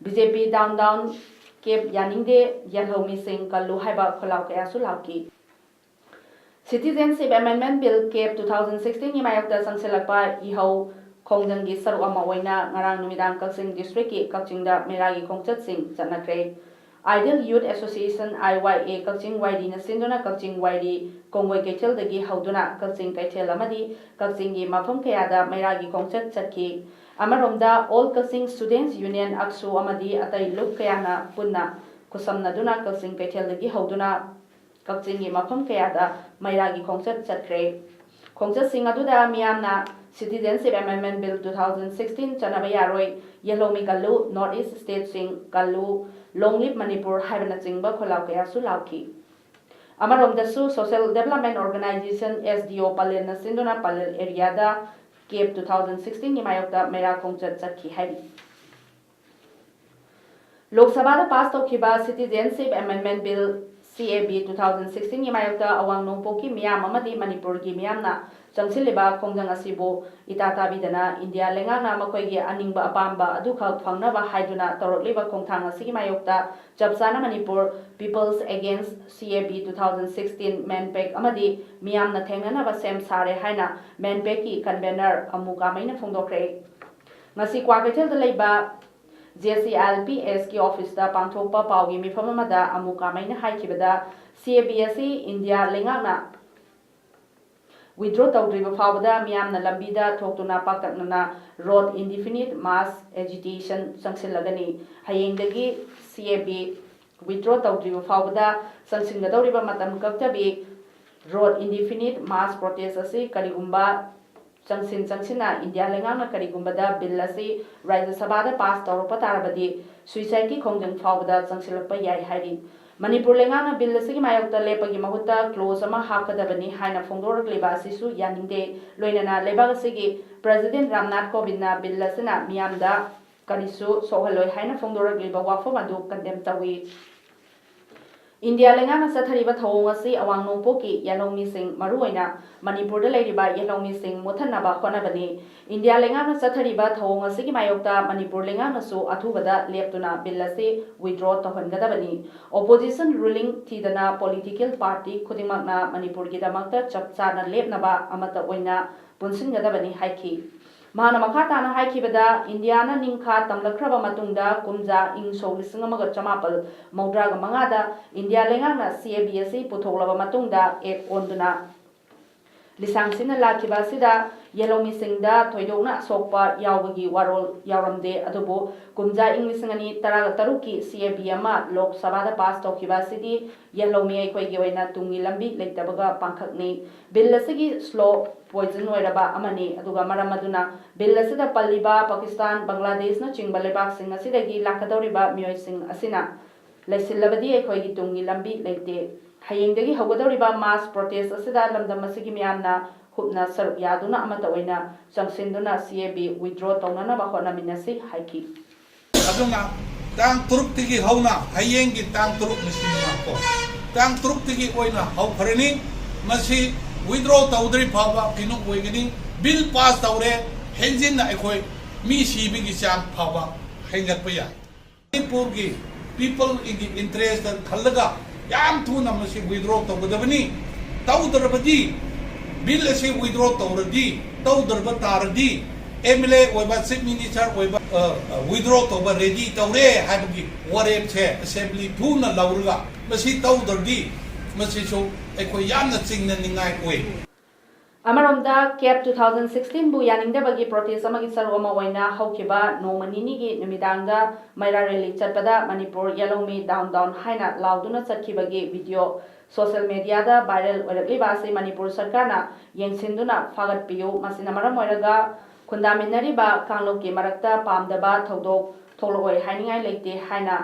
ꯕꯤ ꯖꯦ ꯄꯤ down down, ꯀꯦꯞ ꯌꯥꯅꯤꯡꯗꯦ, ꯌꯦꯜꯍꯧꯃꯤꯁꯤꯡ ꯀꯜꯂꯨ ꯍꯥꯏꯕ ꯈꯣꯜꯂꯥꯎ ꯀꯌꯥꯁꯨ ꯂꯥꯎꯈꯤ꯫ Citizenship Amendment Bill, ꯀꯦꯞ, two thousand sixteen ꯒꯤ ꯃꯥꯌꯣꯛꯇ ꯆꯪꯁꯤꯜꯂꯛꯄ ꯏꯍꯧ ꯈꯣꯡꯖꯪꯒꯤ ꯁꯔꯨꯛ ꯑꯃ ꯑꯣꯏꯅ ꯉꯔꯥꯡ ꯅꯨꯃꯤꯗꯥꯡ ꯀꯛꯆꯤꯡ district ꯀꯤ ꯀꯛꯆꯤꯡꯗ ꯃꯩꯔꯥꯒꯤ ꯈꯣꯡꯆꯠꯁꯤꯡ ꯆꯠꯅꯈ꯭ꯔꯦ꯫ Ideal Youth Association, I Y A, ꯀꯛꯆꯤꯡ ꯋꯥꯏꯔꯤꯅ ꯁꯤꯟꯗꯨꯅ ꯀꯛꯆꯤꯡ ꯋꯥꯏꯔꯤ ꯀꯣꯡꯒꯣꯏ ꯀꯩꯊꯦꯜꯗꯒꯤ ꯍꯧꯗꯨꯅ ꯀꯛꯆꯤꯡ ꯀꯩꯊꯦꯜ ꯑꯃꯗꯤ ꯀꯛꯆꯤꯡꯒꯤ ꯃꯐꯝ ꯀꯌꯥꯗ ꯃꯩꯔꯥꯒꯤ ꯈꯣꯡꯆꯠ ꯆꯠꯈꯤ꯫ ꯑꯃꯔꯣꯝꯗ, All Kakching Students Union, ꯑꯛꯁꯨ ꯑꯃꯗꯤ ꯑꯇꯩ ꯂꯨꯞ ꯀꯌꯥꯅ ꯄꯨꯟꯅ ꯈꯨꯠꯁꯝꯅꯗꯨꯅ ꯀꯛꯆꯤꯡ ꯀꯩꯊꯦꯜꯗꯒꯤ ꯍꯧꯗꯨꯅ ꯀꯛꯆꯤꯡꯒꯤ ꯃꯐꯝ ꯀꯌꯥꯗ ꯃꯩꯔꯥꯒꯤ ꯈꯣꯡꯆꯠ ꯆꯠꯈ꯭ꯔꯦ꯫ ꯈꯣꯡꯆꯠꯁꯤꯡ ꯑꯗꯨꯗ ꯃꯤꯌꯥꯝꯅ Citizenship Amendment Bill two thousand sixteen ꯆꯠꯅꯕ ꯌꯥꯔꯣꯏ, ꯌꯦꯜꯍꯧꯃꯤ ꯀꯜꯂꯨ, North East State ꯁꯤꯡ ꯀꯜꯂꯨ, Long Live Manipur ꯍꯥꯏꯕꯅꯆꯤꯡꯕ ꯈꯣꯜꯂꯥꯎ ꯀꯌꯥꯁꯨ ꯂꯥꯎꯈꯤ꯫ ꯑꯃꯔꯣꯝꯗꯁꯨ, Social Development Organization, S D O, ꯄꯂꯦꯜꯅ ꯁꯤꯟꯗꯨꯅ ꯄꯂꯦꯜ area ꯗ ꯀꯦꯞ two thousand sixteen ꯒꯤ ꯃꯥꯌꯣꯛꯇ ꯃꯩꯔꯥ ꯈꯣꯡꯆꯠ ꯆꯠꯈꯤ ꯍꯥꯏꯔꯤ꯫ ꯂꯣꯛ ꯁꯚꯥꯗ ꯄꯥꯁ ꯇꯧꯈꯤꯕ Citizenship Amendment Bill, C A B, two thousand sixteen ꯒꯤ ꯃꯥꯌꯣꯛꯇ ꯑꯋꯥꯡ ꯅꯣꯡꯄꯣꯛꯀꯤ ꯃꯤꯌꯥꯝ ꯑꯃꯗꯤ ꯃꯅꯤꯄꯨꯔꯒꯤ ꯃꯤꯌꯥꯝꯅ ꯆꯪꯁꯤꯜꯂꯤꯕ ꯈꯣꯡꯖꯪ ꯑꯁꯤꯕꯨ ꯏꯇꯥ ꯇꯥꯕꯤꯗꯅ ꯏꯟꯗꯤꯌꯥ ꯂꯩꯉꯥꯛꯅ ꯃꯈꯣꯏꯒꯤ ꯑꯅꯤꯡꯕ ꯑꯄꯥꯝꯕ ꯑꯗꯨꯈꯛ ꯐꯪꯅꯕ ꯍꯥꯏꯗꯨꯅ ꯇꯧꯔꯛꯂꯤꯕ ꯈꯣꯡꯊꯥꯡ ꯑꯁꯤꯒꯤ ꯃꯥꯌꯣꯛꯇ ꯆꯞ ꯆꯥꯅ Manipur People's Against C A B two thousand sixteen, MANPAC, ꯑꯃꯗꯤ ꯃꯤꯌꯥꯝꯅ ꯊꯦꯡꯅꯅꯕ ꯁꯦꯝ ꯁꯥꯔꯦ ꯍꯥꯏꯅ MANPAC ꯀꯤ convener ꯑꯃꯨ ꯀꯥꯃꯩꯅ ꯐꯣꯡꯗꯣꯛꯈ꯭ꯔꯦ꯫ ꯉꯁꯤ ꯀ꯭ꯋꯥꯀꯩꯊꯦꯜꯗ ꯂꯩꯕ J C I L P S ꯀꯤ office ꯇ ꯄꯥꯡꯊꯣꯛꯄ ꯄꯥꯎꯒꯤ ꯃꯤꯐꯝ ꯑꯃꯗ ꯑꯃꯨ ꯀꯥꯃꯩꯅ ꯍꯥꯏꯈꯤꯕꯗ, C A B ꯑꯁꯤ ꯏꯟꯗꯤꯌꯥ ꯂꯩꯉꯥꯛꯅ withdraw ꯇꯧꯗ꯭ꯔꯤꯕ ꯐꯥꯎꯕꯗ ꯃꯤꯌꯥꯝꯅ ꯂꯝꯕꯤꯗ ꯊꯣꯛꯇꯨꯅ ꯄꯥꯛꯇꯛꯅꯅ road indefinite mass agitation ꯆꯪꯁꯤꯜꯂꯒꯅꯤ꯫ ꯍꯌꯦꯡꯗꯒꯤ C A B withdraw ꯇꯧꯗ꯭ꯔꯤꯕ ꯐꯥꯎꯕꯗ ꯆꯪꯁꯤꯟꯒꯗꯧꯔꯤꯕ ꯃꯇꯝ ꯀꯛꯇꯕꯤ road indefinite mass protest ꯑꯁꯤ ꯀꯔꯤꯒꯨꯝꯕ ꯆꯪꯁꯤꯟ ꯆꯪꯁꯤꯟꯅ ꯏꯟꯗꯤꯌꯥ ꯂꯩꯉꯥꯛꯅ ꯀꯔꯤꯒꯨꯝꯕꯗ bill ꯑꯁꯤ ꯔꯥꯖ꯭ꯌ ꯁꯚꯥꯗ pass ꯇꯧꯔꯛꯄ ꯇꯥꯔꯕꯗꯤ suicide ꯀꯤ ꯈꯣꯡꯖꯪ ꯐꯥꯎꯕꯗ ꯆꯪꯁꯤꯜꯂꯛꯄ ꯌꯥꯏ ꯍꯥꯏꯔꯤ꯫ ꯃꯅꯤꯄꯨꯔ ꯂꯩꯉꯥꯛꯅ bill ꯑꯁꯤꯒꯤ ꯃꯥꯌꯣꯛꯇ ꯂꯦꯞꯄꯒꯤ ꯃꯍꯨꯠꯇ clause ꯑꯃ ꯍꯥꯞꯀꯗꯕꯅꯤ ꯍꯥꯏꯅ ꯐꯣꯡꯗꯣꯔꯛꯂꯤꯕ ꯑꯁꯤꯁꯨ ꯌꯥꯅꯤꯡꯗꯦ꯫ ꯂꯣꯏꯅꯅ ꯂꯩꯕꯥꯛ ꯑꯁꯤꯒꯤ President ꯔꯥꯝꯅꯥꯊ ꯀꯣꯕꯤꯟꯗꯅ bill ꯑꯁꯤꯅ ꯃꯤꯌꯥꯝꯗ ꯀꯔꯤꯁꯨ ꯁꯣꯛꯍꯜꯂꯣꯏ ꯍꯥꯏꯅ ꯐꯣꯡꯗꯣꯔꯛꯂꯤꯕ ꯋꯥꯐꯝ ꯑꯗꯨ condemn ꯇꯧꯏ꯫ ꯏꯟꯗꯤꯌꯥ ꯂꯩꯉꯥꯛꯅ ꯆꯠꯊꯔꯤꯕ ꯊꯧꯑꯣꯡ ꯑꯁꯤ ꯑꯋꯥꯡ ꯅꯣꯡꯄꯣꯛꯀꯤ ꯌꯦꯜꯍꯧꯃꯤꯁꯤꯡ, ꯃꯔꯨꯑꯣꯏꯅ ꯃꯅꯤꯄꯨꯔꯗ ꯂꯩꯔꯤꯕ ꯌꯦꯜꯍꯧꯃꯤꯁꯤꯡ ꯃꯨꯠꯊꯠꯅꯕ ꯍꯣꯠꯅꯕꯅꯤ꯫ ꯏꯟꯗꯤꯌꯥ ꯂꯩꯉꯥꯛꯅ ꯆꯠꯊꯔꯤꯕ ꯊꯧꯑꯣꯡ ꯑꯁꯤꯒꯤ ꯃꯥꯌꯣꯛꯇ ꯃꯅꯤꯄꯨꯔ ꯂꯩꯉꯥꯛꯅꯁꯨ ꯑꯊꯨꯕꯗ ꯂꯦꯞꯇꯨꯅ ꯕꯤꯜ ꯑꯁꯤ withdraw ꯇꯧꯍꯟꯒꯗꯕꯅꯤ꯫ Opposition ruling ꯊꯤꯗꯅ political party ꯈꯨꯗꯤꯡꯃꯛꯅ ꯃꯅꯤꯄꯨꯔꯒꯤꯗꯃꯛꯇ ꯆꯞ ꯆꯥꯅ ꯂꯦꯞꯅꯕ ꯑꯃꯠꯇ ꯑꯣꯏꯅ ꯄꯨꯟꯁꯤꯟꯒꯗꯕꯅꯤ ꯍꯥꯏꯈꯤ꯫ ꯃꯍꯥꯛꯅ ꯃꯈꯥ ꯇꯥꯅ ꯍꯥꯏꯈꯤꯕꯗ, ꯏꯟꯗꯤꯌꯥꯅ ꯅꯤꯡꯈꯥ ꯇꯝꯂꯛꯈ꯭ꯔꯕ ꯃꯇꯨꯡꯗ ꯀꯨꯝꯖꯥ ꯏꯪ ꯁꯣꯛ ꯂꯤꯁꯤꯡ ꯑꯃꯒ ꯆꯃꯥꯄꯜ ꯃꯧꯗ꯭ꯔꯥꯒ ꯃꯉꯥꯗ ꯏꯟꯗꯤꯌꯥ ꯂꯩꯉꯥꯛꯅ C A B ꯑꯁꯤ ꯄꯨꯊꯣꯛꯂꯕ ꯃꯇꯨꯡꯗ act ꯑꯣꯟꯗꯨꯅ ꯂꯤꯁꯥꯡ ꯁꯤꯠꯅ ꯂꯥꯛꯈꯤꯕ ꯑꯁꯤꯗ ꯌꯦꯜꯍꯧꯃꯤꯁꯤꯡꯗ ꯊꯣꯏꯗꯣꯛꯅ ꯁꯣꯛꯄ ꯌꯥꯎꯕꯒꯤ ꯋꯥꯔꯣꯜ ꯌꯥꯎꯔꯝꯗꯦ꯫ ꯑꯗꯨꯕꯨ ꯀꯨꯝꯖꯥ ꯏꯪ ꯂꯤꯁꯤꯡ ꯑꯅꯤ ꯇꯔꯥꯒ ꯇꯔꯨꯛꯀꯤ C A B ꯑꯃ ꯂꯣꯛ ꯁꯚꯥꯗ pass ꯇꯧꯈꯤꯕ ꯑꯁꯤꯗꯤ ꯌꯦꯜꯍꯧꯃꯤ ꯑꯩꯈꯣꯏꯒꯤ ꯑꯣꯏꯅ ꯇꯨꯡꯒꯤ ꯂꯝꯕꯤ ꯂꯩꯇꯕꯒ ꯄꯥꯡꯈꯛꯅꯤ꯫ ꯕꯤꯜ ꯑꯁꯤꯒꯤ slow poison ꯑꯣꯏꯔꯕ ꯑꯃꯅꯤ꯫ ꯑꯗꯨꯒ ꯃꯔꯝ ꯑꯗꯨꯅ ꯕꯤꯜ ꯑꯁꯤꯗ ꯄꯜꯂꯤꯕ ꯄꯥꯀꯤꯁꯇꯥꯟ, ꯕꯪꯒ꯭ꯂꯥꯗꯦꯁꯅꯆꯤꯡꯕ ꯂꯩꯕꯥꯛꯁꯤꯡ ꯑꯁꯤꯗꯒꯤ ꯂꯥꯛꯀꯗꯧꯔꯤꯕ ꯃꯤꯑꯣꯏꯁꯤꯡ ꯑꯁꯤꯅ ꯂꯩꯁꯤꯜꯂꯕꯗꯤ ꯑꯩꯈꯣꯏꯒꯤ ꯇꯨꯡꯒꯤ ꯂꯝꯕꯤ ꯂꯩꯇꯦ꯫ ꯍꯌꯦꯡꯗꯒꯤ ꯍꯧꯒꯗꯧꯔꯤꯕ mass protest ꯑꯁꯤꯗ ꯂꯝꯗꯝ ꯑꯁꯤꯒꯤ ꯃꯤꯌꯥꯝꯅ ꯍꯨꯞꯅ ꯁꯔꯨꯛ ꯌꯥꯗꯨꯅ ꯑꯃꯠꯇ ꯑꯣꯏꯅ ꯆꯪꯁꯤꯟꯗꯨꯅ C A B withdraw ꯇꯧꯅꯅꯕ ꯍꯣꯠꯅꯃꯤꯟꯅꯁꯤ ꯍꯥꯏꯈꯤ꯫ ꯑꯗꯨꯅ ꯇꯥꯡ ꯇꯔꯨꯛꯇꯒꯤ ꯍꯧꯅ, ꯍꯌꯦꯡꯒꯤ ꯇꯥꯡ ꯇꯔꯨꯛ ꯅꯤꯁꯤꯡ ꯃꯉꯥ ꯀꯣ, ꯇꯥꯡ ꯇꯔꯨꯛꯇꯒꯤ ꯑꯣꯏꯅ ꯍꯧꯈ꯭ꯔꯅꯤ꯫ ꯃꯁꯤ withdraw ꯇꯧꯗ꯭ꯔꯤ ꯐꯥꯎꯕ ꯀꯩꯅꯣ ꯑꯣꯏꯒꯅꯤ꯫ Bill pass ꯇꯧꯔꯦ, ꯍꯦꯟꯖꯤꯟꯅ ꯑꯩꯈꯣꯏ ꯃꯤ ꯁꯤꯕꯒꯤ ꯆꯥꯡ ꯐꯥꯎꯕ ꯍꯦꯟꯒꯠꯄ ꯌꯥꯏ꯫ ꯃꯅꯤꯄꯨꯔꯒꯤ people ꯒꯤ interest ꯈꯜꯂꯒ ꯌꯥꯝ ꯊꯨꯅ ꯃꯁꯤ withdraw ꯇꯧꯒꯗꯕꯅꯤ꯫ ꯇꯧꯗ꯭ꯔꯕꯗꯤ, bill ꯑꯁꯤ withdraw ꯇꯧꯔꯗꯤ, ꯇꯧꯗ꯭ꯔꯕ ꯇꯥꯔꯗꯤ, M L A ꯑꯣꯏꯕ, Chief Minister ꯑꯣꯏꯕ, ꯑ, ꯑ, withdraw ꯇꯧꯕ ready ꯇꯧꯔꯦ ꯍꯥꯏꯕꯒꯤ ꯋꯥꯔꯦꯞꯁꯦ assembly ꯊꯨꯅ ꯂꯧꯔꯒ ꯃꯁꯤ ꯇꯧꯗ꯭ꯔꯗꯤ ꯃꯁꯤꯁꯨ ꯑꯩꯈꯣꯏ ꯌꯥꯝꯅ ꯆꯤꯡꯅꯅꯤꯡꯉꯥꯏ ꯑꯣꯏ꯫ ꯑꯃꯔꯣꯝꯗ, cap two thousand sixteen ꯕꯨ ꯌꯥꯅꯤꯡꯗꯕꯒꯤ protest ꯑꯃꯒꯤ ꯁꯔꯨꯛ ꯑꯃ ꯑꯣꯏꯅ ꯍꯧꯈꯤꯕ ꯅꯣꯡꯃ ꯅꯤꯅꯤꯒꯤ ꯅꯨꯃꯤꯗꯥꯡꯗ ꯃꯩꯔꯥ rally ꯆꯠꯄꯗ ꯃꯅꯤꯄꯨꯔ ꯌꯦꯜꯍꯧꯃꯤ down down ꯍꯥꯏꯅ ꯂꯥꯎꯗꯨꯅ ꯆꯠꯈꯤꯕꯒꯤ video social media ꯗ viral ꯑꯣꯏꯔꯛꯂꯤꯕ ꯑꯁꯤ ꯃꯅꯤꯄꯨꯔ ꯁꯔꯀꯥꯔꯅ ꯌꯦꯡꯁꯤꯟꯗꯨꯅ ꯐꯥꯒꯠꯄꯤꯌꯨ꯫ ꯃꯁꯤꯅ ꯃꯔꯝ ꯑꯣꯏꯔꯒ ꯈꯨꯟꯗꯥꯃꯤꯟꯅꯔꯤꯕ ꯀꯥꯡꯂꯨꯞꯀꯤ ꯃꯔꯛꯇ ꯄꯥꯝꯗꯕ ꯊꯧꯗꯣꯛ ꯊꯣꯛꯂꯛꯑꯣꯏ ꯍꯥꯏꯅꯤꯡꯉꯥꯏ ꯂꯩꯇꯦ ꯍꯥꯏꯅ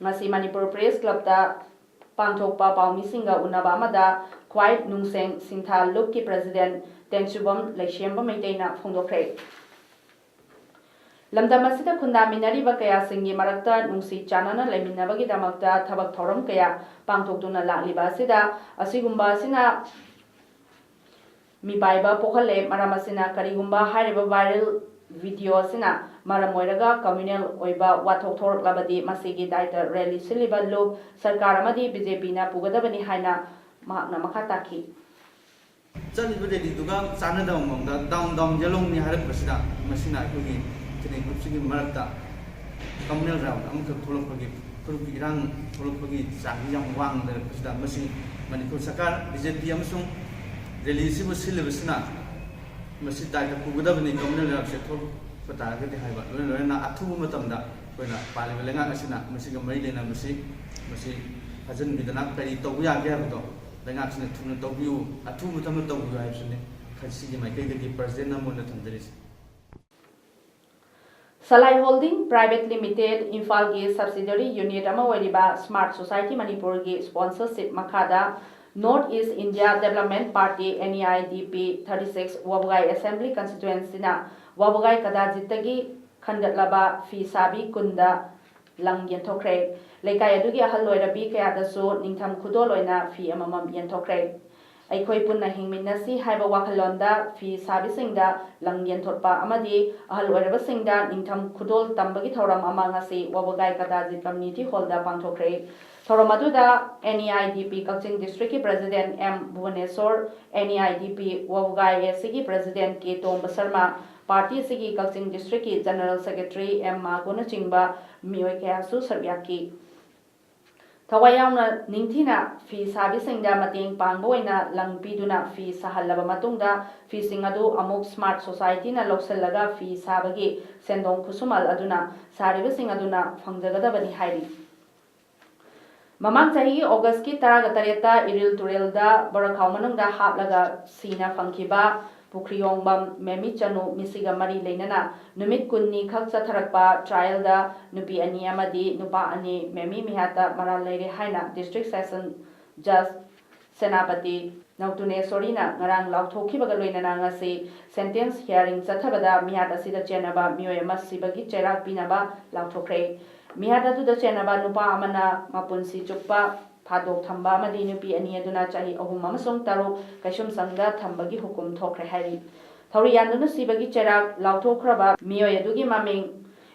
ꯉꯁꯤ ꯃꯅꯤꯄꯨꯔ Press Club ꯇ ꯄꯥꯡꯊꯣꯛꯄ ꯄꯥꯎꯃꯤꯁꯤꯡꯒ ꯎꯅꯕ ꯑꯃꯗ ꯈ꯭ꯋꯥꯏ ꯅꯨꯡꯁꯦꯡ ꯁꯤꯡꯊꯥ ꯂꯨꯞꯀꯤ president ꯇꯦꯡꯁꯨꯕꯝ ꯂꯩꯁꯦꯝꯕ ꯃꯩꯇꯩꯅ ꯐꯣꯡꯗꯣꯛꯈ꯭ꯔꯦ꯫ ꯂꯝꯗꯝ ꯑꯁꯤꯗ ꯈꯨꯟꯗꯥꯃꯤꯟꯅꯔꯤꯕ ꯀꯌꯥꯁꯤꯡꯒꯤ ꯃꯔꯛꯇ ꯅꯨꯡꯁꯤ ꯆꯥꯟꯅꯅ ꯂꯩꯃꯤꯟꯅꯕꯒꯤꯗꯃꯛꯇ ꯊꯕꯛ ꯊꯧꯔꯝ ꯀꯌꯥ ꯄꯥꯡꯊꯣꯛꯇꯨꯅ ꯂꯥꯛꯂꯤꯕ ꯑꯁꯤꯗ, ꯑꯁꯤꯒꯨꯝꯕ ꯑꯁꯤꯅ ꯃꯤꯄꯥꯏꯕ ꯄꯣꯛꯍꯜꯂꯦ꯫ ꯃꯔꯝ ꯑꯁꯤꯅ, ꯀꯔꯤꯒꯨꯝꯕ ꯍꯥꯏꯔꯤꯕ viral video ꯑꯁꯤꯅ ꯃꯔꯝ ꯑꯣꯏꯔꯒ communal ꯑꯣꯏꯕ ꯋꯥꯊꯣꯛ ꯊꯣꯔꯛꯂꯕꯗꯤ, ꯃꯁꯤꯒꯤ ꯗꯥꯏꯇ rally ꯁꯤꯜꯂꯤꯕ ꯂꯨꯞ ꯁꯔꯀꯥꯔ ꯑꯃꯗꯤ BJP ꯅ ꯄꯨꯒꯗꯕꯅꯤ ꯍꯥꯏꯅ ꯃꯍꯥꯛꯅ ꯃꯈꯥ ꯇꯥꯈꯤ꯫ ꯆꯠꯂꯤꯕ rally ꯗꯨꯒ ꯆꯥꯟꯅꯗꯕ ꯃꯑꯣꯡꯗ down down ꯌꯦꯜꯍꯧꯅꯤ ꯍꯥꯏꯔꯛꯄꯁꯤꯗ, ꯃꯁꯤꯅ ꯑꯩꯈꯣꯏꯒꯤ ꯊꯤꯅꯩ ꯒ꯭ꯔꯨꯞꯁꯤꯒꯤ ꯃꯔꯛꯇ communal ground ꯑꯃꯈꯛ ꯊꯣꯛꯂꯛꯄꯒꯤ, ꯐꯨꯔꯨꯞꯀꯤ ꯏꯔꯥꯡ ꯊꯣꯛꯂꯛꯄꯒꯤ ꯆꯥꯡꯁꯤ ꯌꯥꯝ ꯋꯥꯡꯅ ꯂꯩꯔꯛꯄꯁꯤꯗ, ꯃꯁꯤ ꯃꯅꯤꯄꯨꯔ ꯁꯔꯀꯥꯔ, BJP ꯑꯃꯁꯨꯡ rally ꯁꯤꯕꯨ ꯁꯤꯜꯂꯤꯕꯁꯤꯅ ꯃꯁꯤ ꯗꯥꯏꯇ ꯄꯨꯒꯗꯕꯅꯤ, communal ground ꯁꯦ ꯊꯣꯛꯄ ꯇꯥꯔꯒꯗꯤ ꯍꯥꯏꯕ, ꯂꯣꯏꯅ ꯂꯣꯏꯅꯅ ꯑꯊꯨꯕ ꯃꯇꯝꯗ ꯑꯩꯈꯣꯏꯅ ꯄꯥꯜꯂꯤꯕ ꯂꯩꯉꯥꯛ ꯑꯁꯤꯅ ꯃꯁꯤꯒ ꯃꯔꯤ ꯂꯩꯅꯕꯁꯤ, ꯃꯁꯤ ꯐꯥꯖꯤꯟꯕꯤꯗꯅ ꯀꯔꯤ ꯇꯧꯕ ꯌꯥꯒꯦ ꯍꯥꯏꯕꯗꯣ ꯂꯩꯉꯥꯛꯁꯤꯅ ꯊꯨꯅ ꯇꯧꯕꯤꯌꯨ, ꯑꯊꯨꯕ ꯃꯇꯝꯗ ꯇꯧꯕꯤꯌꯨ ꯍꯥꯏꯕꯁꯤꯅꯤ ꯁꯤꯒꯤ ꯃꯥꯏꯀꯩꯗꯒꯤ president ꯑꯃ ꯑꯣꯏꯅ ꯊꯝꯖꯔꯤꯁꯦ꯫ ꯁꯂꯥꯏ Holding Private Limited, ꯏꯝꯐꯥꯜꯒꯤ subsidiary unit ꯑꯃ ꯑꯣꯏꯔꯤꯕ Smart Society ꯃꯅꯤꯄꯨꯔꯒꯤ sponsorship ꯃꯈꯥꯗ North East India Development Party, NEIDP, thirty six ꯋꯥꯕꯒꯥꯏ Assembly Constituency ꯅ ꯋꯥꯕꯒꯥꯏ ꯀꯗꯥꯖꯤꯠꯇꯒꯤ ꯈꯟꯒꯠꯂꯕ ꯐꯤ ꯁꯥꯕꯤ ꯀꯨꯟꯗ ꯂꯪ ꯌꯦꯟꯊꯣꯛꯈ꯭ꯔꯦ꯫ ꯂꯩꯀꯥꯏ ꯑꯗꯨꯒꯤ ꯑꯍꯜ ꯑꯣꯏꯔꯕꯤ ꯀꯌꯥꯗꯁꯨ ꯅꯤꯡꯊꯝ ꯈꯨꯗꯣꯜ ꯑꯣꯏꯅ ꯐꯤ ꯑꯃꯃꯝ ꯌꯦꯟꯊꯣꯛꯈ꯭ꯔꯦ꯫ ꯑꯩꯈꯣꯏ ꯄꯨꯟꯅ ꯍꯤꯡꯃꯤꯟꯅꯁꯤ ꯍꯥꯏꯕ ꯋꯥꯈꯜꯂꯣꯟꯗ ꯐꯤ ꯁꯥꯕꯤꯁꯤꯡꯗ ꯂꯪ ꯌꯦꯟꯊꯣꯛꯄ ꯑꯃꯗꯤ ꯑꯍꯜ ꯑꯣꯏꯔꯕꯁꯤꯡꯗ ꯅꯤꯡꯊꯝ ꯈꯨꯗꯣꯜ ꯇꯝꯕꯒꯤ ꯊꯧꯔꯝ ꯑꯃ ꯉꯁꯤ ꯋꯥꯕꯒꯥꯏ ꯀꯗꯥꯖꯤꯠ community hall ꯗ ꯄꯥꯡꯊꯣꯛꯈ꯭ꯔꯦ꯫ ꯊꯧꯔꯝ ꯑꯗꯨꯗ NEIDP ꯀꯛꯆꯤꯡ district ꯀꯤ president M ꯚꯨꯕꯅꯦꯁꯣꯔ, NEIDP ꯋꯥꯕꯒꯥꯏ AC ꯒꯤ president K ꯇꯣꯝꯕ ꯁꯔꯃ, party ꯑꯁꯤꯒꯤ ꯀꯛꯆꯤꯡ district ꯀꯤ general secretary M ꯃꯥꯒꯣꯅꯆꯤꯡꯕ ꯃꯤꯑꯣꯏ ꯀꯌꯥꯁꯨ ꯁꯔꯨꯛ ꯌꯥꯈꯤ꯫ ꯊꯋꯥꯏ ꯌꯥꯎꯅ ꯅꯤꯡꯊꯤꯅ ꯐꯤ ꯁꯥꯕꯤꯁꯤꯡꯗ ꯃꯇꯦꯡ ꯄꯥꯡꯕ ꯑꯣꯏꯅ ꯂꯪ ꯄꯤꯗꯨꯅ ꯐꯤ ꯁꯥꯍꯜꯂꯕ ꯃꯇꯨꯡꯗ, ꯐꯤꯁꯤꯡ ꯑꯗꯨ ꯑꯃꯨꯛ Smart Society ꯅ ꯂꯧꯁꯤꯜꯂꯒ ꯐꯤ ꯁꯥꯕꯒꯤ ꯁꯦꯟꯗꯣꯡ ꯈꯨꯠꯁꯨꯃꯜ ꯑꯗꯨꯅ ꯁꯥꯔꯤꯕꯁꯤꯡ ꯑꯗꯨꯅ ꯐꯪꯖꯒꯗꯕꯅꯤ ꯍꯥꯏꯔꯤ꯫ ꯃꯃꯥꯡ ꯆꯍꯤꯒꯤ August ꯀꯤ ꯇꯔꯥꯒ ꯇꯔꯦꯠꯇ ꯏꯔꯤꯜ ꯇꯨꯔꯦꯜꯗ ꯕꯣꯔꯥꯈꯥꯎ ꯃꯅꯨꯡꯗ ꯍꯥꯞꯂꯒ ꯁꯤꯅ ꯐꯪꯈꯤꯕ ꯄꯨꯈ꯭ꯔꯤꯌꯣꯡꯕꯝ ꯃꯦꯃꯤ ꯆꯅꯨ, ꯃꯤꯁꯤꯒ ꯃꯔꯤ ꯂꯩꯅꯅ ꯅꯨꯃꯤꯠ ꯀꯨꯟꯅꯤ ꯈꯛ ꯆꯠꯊꯔꯛꯄ trial ꯗ ꯅꯨꯄꯤ ꯑꯅꯤ ꯑꯃꯗꯤ ꯅꯨꯄꯥ ꯑꯅꯤ ꯃꯦꯃꯤ ꯃꯤꯍꯥꯠꯇ ꯃꯔꯥꯜ ꯂꯩꯔꯦ ꯍꯥꯏꯅ district session judge ꯁꯦꯅꯥꯄꯇꯤ ꯅꯧꯇꯨꯅꯦꯁꯣꯔꯤꯅ ꯉꯔꯥꯡ ꯂꯥꯎꯊꯣꯛꯈꯤꯕꯒ ꯂꯣꯏꯅꯅ ꯉꯁꯤ sentence hearing ꯆꯠꯊꯕꯗ ꯃꯤꯍꯥꯠ ꯑꯁꯤꯗ ꯆꯦꯟꯅꯕ ꯃꯤꯑꯣꯏ ꯑꯃ ꯁꯤꯕꯒꯤ ꯆꯩꯔꯥꯛ ꯄꯤꯅꯕ ꯂꯥꯎꯊꯣꯛꯈ꯭ꯔꯦ꯫ ꯃꯤꯍꯥꯠ ꯑꯗꯨꯗ ꯆꯦꯟꯅꯕ ꯅꯨꯄꯥ ꯑꯃꯅ ꯃꯄꯨꯟꯁꯤ ꯆꯨꯞꯄ ꯐꯥꯗꯣꯛ ꯊꯝꯕ ꯑꯃꯗꯤ ꯅꯨꯄꯤ ꯑꯅꯤ ꯑꯗꯨꯅ ꯆꯍꯤ ꯑꯍꯨꯝ ꯑꯃꯁꯨꯡ ꯇꯔꯨꯛ ꯀꯩꯁꯨꯝꯁꯪꯗ ꯊꯝꯕꯒꯤ ꯍꯨꯀꯨꯝ ꯊꯣꯛꯈ꯭ꯔꯦ ꯍꯥꯏꯔꯤ꯫ ꯊꯧꯔꯤ ꯌꯥꯟꯗꯨꯅ ꯁꯤꯕꯒꯤ ꯆꯩꯔꯥꯛ ꯂꯥꯎꯊꯣꯛꯈ꯭ꯔꯕ ꯃꯤꯑꯣꯏ ꯑꯗꯨꯒꯤ ꯃꯃꯤꯡ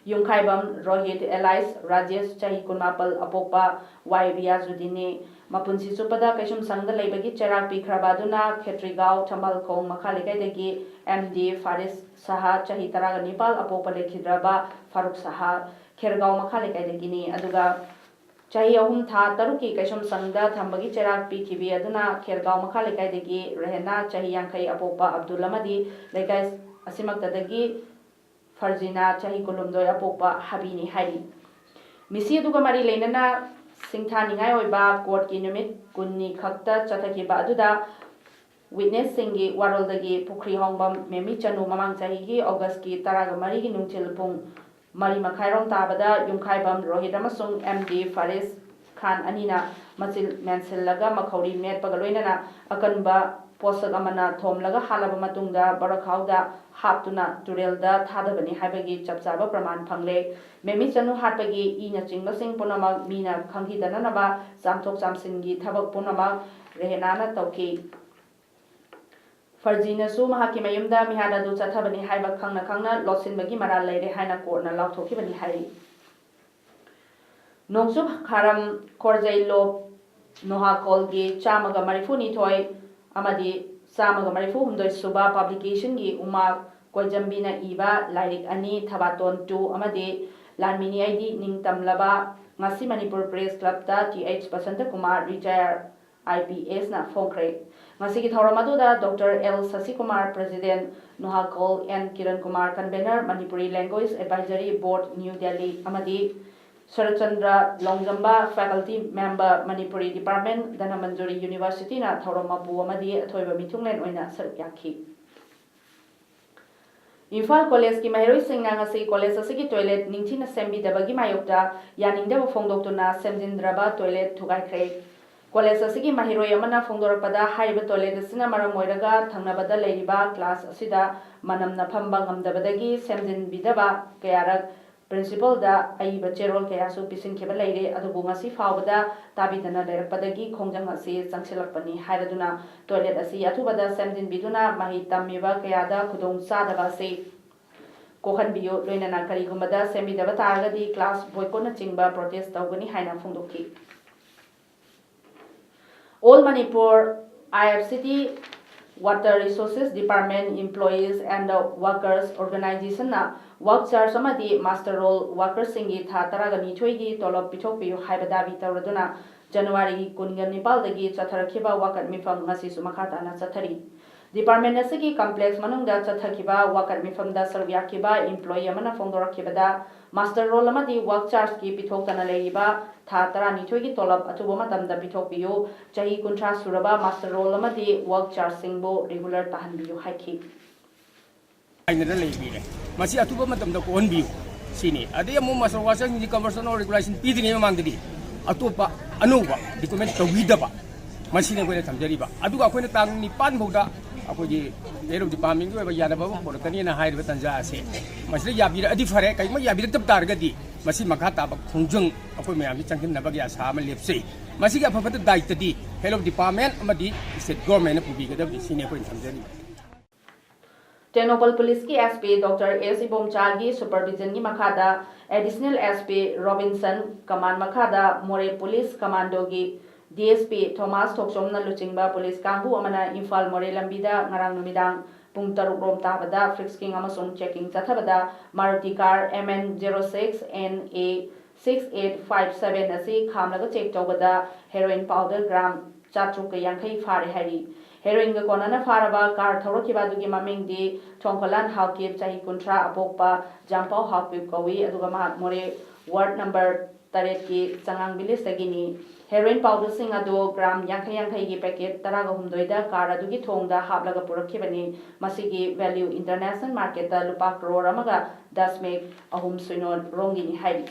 ꯌꯨꯝꯈꯥꯏꯕꯝ ꯔꯣꯍꯤꯠ alias ꯔꯥꯖꯦꯁ, ꯆꯍꯤ ꯀꯨꯟꯃꯥꯄꯜ, ꯑꯄꯣꯛꯄ ꯋꯥꯏ ꯔꯤꯌꯥꯖꯨꯗꯤꯟꯅꯤ꯫ ꯃꯄꯨꯟꯁꯤ ꯆꯨꯞꯄꯗ ꯀꯩꯁꯨꯝꯁꯪꯗ ꯂꯩꯕꯒꯤ ꯆꯩꯔꯥꯛ ꯄꯤꯈ꯭ꯔꯕ ꯑꯗꯨꯅ ꯈꯦꯇ꯭ꯔꯤꯒꯥꯎ ꯊꯝꯕꯥꯜꯈꯣꯡ ꯃꯈꯥ ꯂꯩꯀꯥꯏꯗꯒꯤ ꯑꯦꯝ ꯗꯤ ꯐꯥꯔꯤꯁ ꯁꯍꯥ, ꯆꯍꯤ ꯇꯔꯥꯒ ꯅꯤꯄꯥꯜ, ꯑꯄꯣꯛꯄ ꯂꯩꯈꯤꯗ꯭ꯔꯕ ꯐꯥꯔꯨꯛ ꯁꯍꯥ, ꯈꯦꯔꯒꯥꯎ ꯃꯈꯥ ꯂꯩꯀꯥꯏꯗꯒꯤꯅꯤ꯫ ꯑꯗꯨꯒ ꯆꯍꯤ ꯑꯍꯨꯝ ꯊꯥ ꯇꯔꯨꯛꯀꯤ ꯀꯩꯁꯨꯝꯁꯪꯗ ꯊꯝꯕꯒꯤ ꯆꯩꯔꯥꯛ ꯄꯤꯈꯤꯕꯤ ꯑꯗꯨꯅ ꯈꯦꯔꯒꯥꯎ ꯃꯈꯥ ꯂꯩꯀꯥꯏꯗꯒꯤ ꯔꯦꯍꯅꯥ, ꯆꯍꯤ ꯌꯥꯡꯈꯩ, ꯑꯄꯣꯛꯄ ꯑꯕꯗꯨꯜ ꯑꯃꯗꯤ ꯂꯩꯀꯥꯏ ꯑꯁꯤꯃꯛꯇꯗꯒꯤ ꯐꯔꯖꯤꯅꯥ, ꯆꯍꯤ ꯀꯨꯟꯍꯨꯝꯗꯣꯏ, ꯑꯄꯣꯛꯄ ꯍꯥꯕꯤꯅꯤ ꯍꯥꯏꯔꯤ꯫ ꯃꯤꯁꯤ ꯑꯗꯨꯒ ꯃꯔꯤ ꯂꯩꯅꯅ ꯁꯤꯡꯊꯥꯅꯤꯡꯉꯥꯏ ꯑꯣꯏꯕ ꯀꯣꯔꯠꯀꯤ ꯅꯨꯃꯤꯠ ꯀꯨꯟꯅꯤ ꯈꯛꯇ ꯆꯠꯊꯈꯤꯕ ꯑꯗꯨꯗ ꯋꯤꯠꯅꯦꯁꯁꯤꯡꯒꯤ ꯋꯥꯔꯣꯜꯗꯒꯤ ꯄꯨꯈ꯭ꯔꯤ ꯍꯣꯡꯕꯝ ꯃꯦꯃꯤ ꯆꯅꯨ ꯃꯃꯥꯡ ꯆꯍꯤꯒꯤ ꯑꯣꯒꯁꯀꯤ ꯇꯔꯥꯒ ꯃꯔꯤꯒꯤ ꯅꯨꯡꯊꯤꯜ ꯄꯨꯡ ꯃꯔꯤ ꯃꯈꯥꯏꯔꯣꯝ ꯇꯥꯕꯗ ꯌꯨꯝꯈꯥꯏꯕꯝ ꯔꯣꯍꯤꯠ ꯑꯃꯁꯨꯡ ꯑꯦꯝ ꯗꯤ ꯐꯥꯔꯤꯁ ꯈꯥꯟ ꯑꯅꯤꯅ ꯃꯆꯤꯜ ꯃꯦꯟꯁꯤꯜꯂꯒ ꯃꯈꯧꯔꯤ ꯃꯦꯠꯄꯒ ꯂꯣꯏꯅꯅ ꯑꯀꯟꯕ ꯄꯣꯠꯁꯛ ꯑꯃꯅ ꯊꯣꯝꯂꯒ ꯍꯥꯠꯂꯕ ꯃꯇꯨꯡꯗ ꯕꯣꯔꯥꯈꯥꯎꯗ ꯍꯥꯞꯇꯨꯅ ꯇꯨꯔꯦꯜꯗ ꯊꯥꯗꯕꯅꯤ ꯍꯥꯏꯕꯒꯤ ꯆꯞ ꯆꯥꯕ ꯄ꯭ꯔꯃꯥꯟ ꯐꯪꯂꯦ꯫ ꯃꯦꯃꯤ ꯆꯅꯨ ꯍꯥꯠꯄꯒꯤ ꯏꯅꯆꯤꯡꯕꯁꯤꯡ ꯄꯨꯝꯅꯃꯛ ꯃꯤꯅ ꯈꯪꯈꯤꯗꯅꯅꯕ ꯆꯥꯝꯊꯣꯛ ꯆꯥꯝꯁꯤꯟꯒꯤ ꯊꯕꯛ ꯄꯨꯝꯅꯃꯛ ꯔꯦꯍꯦꯅꯥꯅ ꯇꯧꯈꯤ꯫ ꯐꯔꯖꯤꯅꯁꯨ ꯃꯍꯥꯛꯀꯤ ꯃꯌꯨꯝꯗ ꯃꯤꯍꯥꯠ ꯑꯗꯨ ꯆꯠꯊꯕꯅꯤ ꯍꯥꯏꯕ ꯈꯪꯅ ꯈꯪꯅ ꯂꯣꯠꯁꯤꯟꯕꯒꯤ ꯃꯔꯥꯜ ꯂꯩꯔꯦ ꯍꯥꯏꯅ ꯀꯣꯔꯠꯅ ꯂꯥꯎꯊꯣꯛꯈꯤꯕꯅꯤ ꯍꯥꯏꯔꯤ꯫ ꯅꯣꯡꯆꯨꯞ ꯈꯥꯔꯝ ꯈꯣꯔꯖꯩ ꯂꯣꯞ ꯅꯣꯍꯥꯀꯣꯜꯒꯤ ꯆꯥꯝꯃꯒ ꯃꯔꯤꯐꯨ ꯅꯤꯊꯣꯏ ꯑꯃꯗꯤ ꯆꯥꯝꯃꯒ ꯃꯔꯤꯐꯨ ꯍꯨꯝꯗꯣꯏ ꯁꯨꯕ ꯄꯕ꯭ꯂꯤꯀꯦꯁꯟꯒꯤ ꯎꯃꯥ ꯀꯣꯏꯖꯝꯕꯤꯅ ꯏꯕ ꯂꯥꯏꯔꯤꯛ ꯑꯅꯤ, ꯊꯕꯥꯇꯣꯟ ꯇꯨ ꯑꯃꯗꯤ ꯂꯥꯟꯃꯤꯅꯤ ꯑꯩꯗꯤ ꯅꯤꯡꯇꯝꯂꯕ, ꯉꯁꯤ ꯃꯅꯤꯄꯨꯔ ꯄ꯭ꯔꯦꯁ ꯀ꯭ꯂꯕꯇ T H Basantakumar, retired I P ꯑꯦꯁꯅ ꯐꯣꯡꯈ꯭ꯔꯦ꯫ ꯉꯁꯤꯒꯤ ꯊꯧꯔꯝ ꯑꯗꯨꯗ ꯗꯣꯛꯇꯔ ꯑꯦꯜ ꯁꯁꯤꯀꯨꯃꯥꯔ, ꯄ꯭ꯔꯦꯁꯤꯗꯦꯟꯠ, ꯅꯣꯍꯥꯀꯣꯜ, N Kiran Kumar, convenor, Manipuri language advisory board, new Delhi, ꯑꯃꯗꯤ ꯁꯔꯠꯆꯟꯗ꯭ꯔ ꯂꯣꯡꯖꯝꯕ, faculty member, Manipuri department, Dhanamanjuri ꯌꯨꯅꯤꯚꯔꯁꯤꯇꯤꯅ ꯊꯧꯔꯝ ꯃꯄꯨ ꯑꯃꯗꯤ ꯑꯊꯣꯏꯕ ꯃꯤꯊꯨꯡꯂꯦꯟ ꯑꯣꯏꯅ ꯁꯔꯨꯛ ꯌꯥꯈꯤ꯫ ꯏꯝꯐꯥꯜ ꯀꯣꯂꯦꯖꯀꯤ ꯃꯍꯩꯔꯣꯏꯁꯤꯡꯅ ꯉꯁꯤ ꯀꯣꯂꯦꯖ ꯑꯁꯤꯒꯤ ꯇꯣꯏꯂꯦꯠ ꯅꯤꯡꯊꯤꯅ ꯁꯦꯝꯕꯤꯗꯕꯒꯤ ꯃꯥꯌꯣꯛꯇ ꯌꯥꯅꯤꯡꯗꯕ ꯐꯣꯡꯗꯣꯛꯇꯨꯅ ꯁꯦꯝꯖꯤꯟꯗ꯭ꯔꯕ ꯇꯣꯏꯂꯦꯠ ꯊꯨꯒꯥꯏꯈ꯭ꯔꯦ꯫ ꯀꯣꯂꯦꯖ ꯑꯁꯤꯒꯤ ꯃꯍꯩꯔꯣꯏ ꯑꯃꯅ ꯐꯣꯡꯗꯣꯔꯛꯄꯗ, ꯍꯥꯏꯔꯤꯕ ꯇꯣꯏꯂꯦꯠ ꯑꯁꯤꯅ ꯃꯔꯝ ꯑꯣꯏꯔꯒ ꯊꯪꯅꯕꯗ ꯂꯩꯔꯤꯕ ꯀ꯭ꯂꯥꯁ ꯑꯁꯤꯗ ꯃꯅꯝꯅ ꯐꯝꯕ ꯉꯝꯗꯕꯗꯒꯤ ꯁꯦꯝꯖꯤꯟꯕꯤꯗꯕ ꯀꯌꯥꯔꯛ ꯄ꯭ꯔꯤꯟꯁꯤꯄꯜꯗ ꯑꯏꯕ ꯆꯦꯔꯣꯜ ꯀꯌꯥꯁꯨ ꯄꯤꯁꯤꯟꯈꯤꯕ ꯂꯩꯔꯦ, ꯑꯗꯨꯕꯨ ꯉꯁꯤ ꯐꯥꯎꯕꯗ ꯇꯥꯕꯤꯗꯅ ꯂꯩꯔꯛꯄꯗꯒꯤ ꯈꯣꯡꯖꯪ ꯑꯁꯤ ꯆꯪꯁꯤꯜꯂꯛꯄꯅꯤ ꯍꯥꯏꯔꯗꯨꯅ ꯇꯣꯏꯂꯦꯠ ꯑꯁꯤ ꯑꯊꯨꯕꯗ ꯁꯦꯝꯖꯤꯟꯕꯤꯗꯨꯅ ꯃꯍꯩ ꯇꯝꯃꯤꯕ ꯀꯌꯥꯗ ꯈꯨꯗꯣꯡ ꯆꯥꯗꯕ ꯑꯁꯤ ꯀꯣꯛꯍꯟꯕꯤꯌꯨ, ꯂꯣꯏꯅꯅ ꯀꯔꯤꯒꯨꯝꯕꯗ ꯁꯦꯝꯕꯤꯗꯕ ꯇꯥꯔꯒꯗꯤ ꯀ꯭ꯂꯥꯁ ꯕꯣꯏꯀꯣꯠꯅꯆꯤꯡꯕ ꯄ꯭ꯔꯣꯇꯦꯁ ꯇꯧꯒꯅꯤ ꯍꯥꯏꯅ ꯐꯣꯡꯗꯣꯛꯈꯤ꯫ All Manipur I F C T Water Resources Department Employees and Workers Organizationꯅ ꯋꯥꯔꯛ ꯆꯥꯔꯖ ꯑꯃꯗꯤ ꯃꯥꯁꯇꯔ ꯔꯣꯜ ꯋꯥꯔꯀꯔꯁꯤꯡꯒꯤ ꯊꯥ ꯇꯔꯥꯒ ꯅꯤꯊꯣꯏꯒꯤ ꯇꯣꯂꯣꯞ ꯄꯤꯊꯣꯛꯄꯤꯌꯨ ꯍꯥꯏꯕ ꯗꯥꯕꯤ ꯇꯧꯔꯗꯨꯅ ꯖꯅꯋꯥꯔꯤꯒꯤ ꯀꯨꯟꯒ ꯅꯤꯄꯥꯜꯗꯒꯤ ꯆꯠꯊꯔꯛꯈꯤꯕ ꯋꯥꯀꯠ ꯃꯤꯐꯝ ꯉꯁꯤꯁꯨ ꯃꯈꯥ ꯇꯥꯅ ꯆꯠꯊꯔꯤ꯫ ꯗꯤꯄꯥꯔꯠꯃꯦꯟ ꯑꯁꯤꯒꯤ ꯀꯝꯄ꯭ꯂꯦꯛꯁ ꯃꯅꯨꯡꯗ ꯆꯠꯊꯈꯤꯕ ꯋꯥꯀꯠ ꯃꯤꯐꯝꯗ ꯁꯔꯨꯛ ꯌꯥꯈꯤꯕ ꯏꯝꯄ꯭ꯂꯣꯌꯤ ꯑꯃꯅ ꯐꯣꯡꯗꯣꯔꯛꯈꯤꯕꯗ, ꯃꯥꯁꯇꯔ ꯔꯣꯜ ꯑꯃꯗꯤ ꯋꯥꯔꯛ ꯆꯥꯔꯖꯀꯤ ꯄꯤꯊꯣꯛꯇꯅ ꯂꯩꯔꯤꯕ ꯊꯥ ꯇꯔꯥꯅꯤꯊꯣꯏꯒꯤ ꯇꯣꯂꯣꯞ ꯑꯊꯨꯕ ꯃꯇꯝꯗ ꯄꯤꯊꯣꯛꯄꯤꯌꯨ, ꯆꯍꯤ ꯀꯨꯟꯊ꯭ꯔꯥ ꯁꯨꯔꯕ ꯃꯥꯁꯇꯔ ꯔꯣꯜ ꯑꯃꯗꯤ ꯋꯥꯔꯛ ꯆꯥꯔꯖꯁꯤꯡꯕꯨ ꯔꯤꯒꯨꯂꯔ ꯇꯥꯍꯟꯕꯤꯌꯨ ꯍꯥꯏꯈꯤ꯫ ꯉꯥꯏꯅꯗꯅ ꯂꯩꯕꯤꯔꯦ꯫ ꯃꯁꯤ ꯑꯊꯨꯕ ꯃꯇꯝꯗ ꯀꯣꯛꯍꯟꯕꯤꯌꯨ ꯁꯤꯅꯤ꯫ ꯑꯗꯩ ꯑꯃꯨꯛ ꯃꯥꯁꯇꯔ ꯋꯥꯔꯛ ꯆꯥꯔꯖꯁꯤꯡꯁꯤ ꯀꯟꯚꯔꯁꯟ ꯑꯣꯔ ꯔꯤꯒꯨꯂꯥꯏꯖꯦꯁꯟ ꯄꯤꯗ꯭ꯔꯤꯉꯩ ꯃꯃꯥꯡꯗꯗꯤ ꯑꯇꯣꯞꯄ ꯑꯅꯧꯕ ꯗꯣꯀꯨꯃꯦꯟ ꯇꯧꯕꯤꯗꯕ, ꯃꯁꯤꯅꯤ ꯑꯩꯈꯣꯏꯅ ꯊꯝꯖꯔꯤꯕ꯫ ꯑꯗꯨꯒ ꯑꯩꯈꯣꯏꯅ ꯇꯥꯡ ꯅꯤꯄꯥꯟ ꯐꯥꯎꯗ ꯑꯩꯈꯣꯏꯒꯤ ꯍꯦꯜ ꯑꯣꯐ ꯗꯤꯄꯥꯔꯠꯃꯦꯟꯒꯤ ꯑꯣꯏꯕ ꯌꯥꯅꯕ ꯑꯃ ꯄꯨꯔꯛꯀꯅꯤꯅ ꯍꯥꯏꯔꯤꯕ ꯇꯥꯟꯖꯥ ꯑꯁꯦ ꯃꯁꯤꯗ ꯌꯥꯕꯤꯔꯛꯑꯗꯤ ꯐꯔꯦ, ꯀꯔꯤꯒꯨꯝꯕ ꯌꯥꯕꯤꯔꯛꯇꯕ ꯇꯥꯔꯒꯗꯤ ꯃꯁꯤ ꯃꯈꯥ ꯇꯥꯕ ꯈꯣꯡꯖꯪ ꯑꯩꯈꯣꯏ ꯃꯌꯥꯝꯁꯤ ꯆꯪꯁꯤꯟꯅꯕꯒꯤ ꯑꯁꯥ ꯑꯃ ꯂꯦꯞꯆꯩ꯫ ꯃꯁꯤꯒꯤ ꯑꯐꯕ ꯗꯥꯏꯇꯗꯤ ꯍꯦꯜ ꯑꯣꯐ ꯗꯤꯄꯥꯔꯠꯃꯦꯟ ꯑꯃꯗꯤ ꯁ꯭ꯇꯦꯠ ꯒꯣꯔꯃꯦꯟꯅ ꯄꯨꯕꯤꯒꯗꯕꯅꯤ ꯁꯤꯅꯤ ꯑꯩꯈꯣꯏꯅ ꯊꯝꯖꯔꯤꯕ꯫ ꯇꯦꯡꯅꯧꯄꯜ ꯄꯨꯂꯤꯁꯀꯤ S P Doctor S ꯏꯕꯣꯝꯆꯥꯒꯤ ꯁꯨꯄꯔꯚꯤꯖꯟꯒꯤ ꯃꯈꯥꯗ ꯑꯦꯗꯤꯁꯅꯦꯜ S P ꯔꯣꯕꯤꯟꯁꯟ ꯀꯃꯥꯟ ꯃꯈꯥꯗ ꯃꯣꯔꯦ ꯄꯨꯂꯤꯁ ꯀꯃꯥꯟꯗꯣꯒꯤ D S P ꯊꯣꯃꯥꯁ ꯊꯣꯛꯆꯣꯝꯅ ꯂꯨꯆꯤꯡꯕ ꯄꯨꯂꯤꯁ ꯀꯥꯡꯕꯨ ꯑꯃꯅ ꯏꯝꯐꯥꯜ ꯃꯣꯔꯦ ꯂꯝꯕꯤꯗ ꯉꯔꯥꯡ ꯅꯨꯃꯤꯗꯥꯡ ꯄꯨꯡ ꯇꯔꯨꯛ ꯔꯣꯝ ꯇꯥꯕꯗ ꯐ꯭ꯔꯤꯁꯀꯤꯡ ꯑꯃꯁꯨꯡ ꯆꯦꯀꯤꯡ ꯆꯠꯊꯕꯗ Maruti car M N zero six N A six eight five seven ꯑꯁꯤ ꯈꯥꯝꯂꯒ ꯆꯦꯛ ꯇꯧꯕꯗ ꯍꯦꯔꯣꯏꯟ ꯄꯥꯎꯗꯔ ꯒ꯭ꯔꯥꯝ ꯆꯥꯇ꯭ꯔꯨꯛꯀ ꯌꯥꯡꯈꯩ ꯐꯥꯔꯦ ꯍꯥꯏꯔꯤ꯫ ꯍꯦꯔꯣꯏꯟꯒ ꯀꯣꯟꯅꯅ ꯐꯥꯔꯕ ꯀꯥꯔ ꯊꯧꯔꯛꯈꯤꯕ ꯑꯗꯨꯒꯤ ꯃꯃꯤꯡꯗꯤ ꯊꯣꯡꯈꯣꯂꯥꯟ ꯍꯥꯎꯀꯤꯞ, ꯆꯍꯤ ꯀꯨꯟꯊ꯭ꯔꯥ, ꯑꯄꯣꯛꯄ ꯖꯥꯝꯄꯥꯎ ꯍꯥꯎꯀꯤꯞ ꯀꯧꯏ꯫ ꯑꯗꯨꯒ ꯃꯍꯥꯛ ꯃꯣꯔꯦ ꯋꯥꯔꯗ ꯅꯝꯕꯔ ꯇꯔꯦꯠꯀꯤ ꯆꯉꯥꯡ ꯚꯤꯂꯦꯖꯇꯒꯤꯅꯤ꯫ ꯍꯦꯔꯣꯏꯟ ꯄꯥꯎꯗꯔꯁꯤꯡ ꯑꯗꯨ ꯒ꯭ꯔꯥꯝ ꯌꯥꯡꯈꯩ ꯌꯥꯡꯈꯩꯒꯤ ꯄꯦꯀꯦꯠ ꯇꯔꯥꯒ ꯍꯨꯝꯗꯣꯏꯗ ꯀꯥꯔ ꯑꯗꯨꯒꯤ ꯊꯣꯡꯗ ꯍꯥꯞꯂꯒ ꯄꯨꯔꯛꯈꯤꯕꯅꯤ꯫ ꯃꯁꯤꯒꯤ ꯚꯦꯂ꯭ꯌꯨ ꯏꯟꯇꯔꯅꯦꯁꯅꯦꯜ ꯃꯥꯔꯀꯦꯠꯇ ꯂꯨꯄꯥ ꯀ꯭ꯔꯣꯔ ꯑꯃꯒ ꯗꯁꯃꯤꯛ ꯑꯍꯨꯝ ꯁꯤꯅꯣ ꯔꯣꯝꯒꯤꯅꯤ ꯍꯥꯏꯔꯤ꯫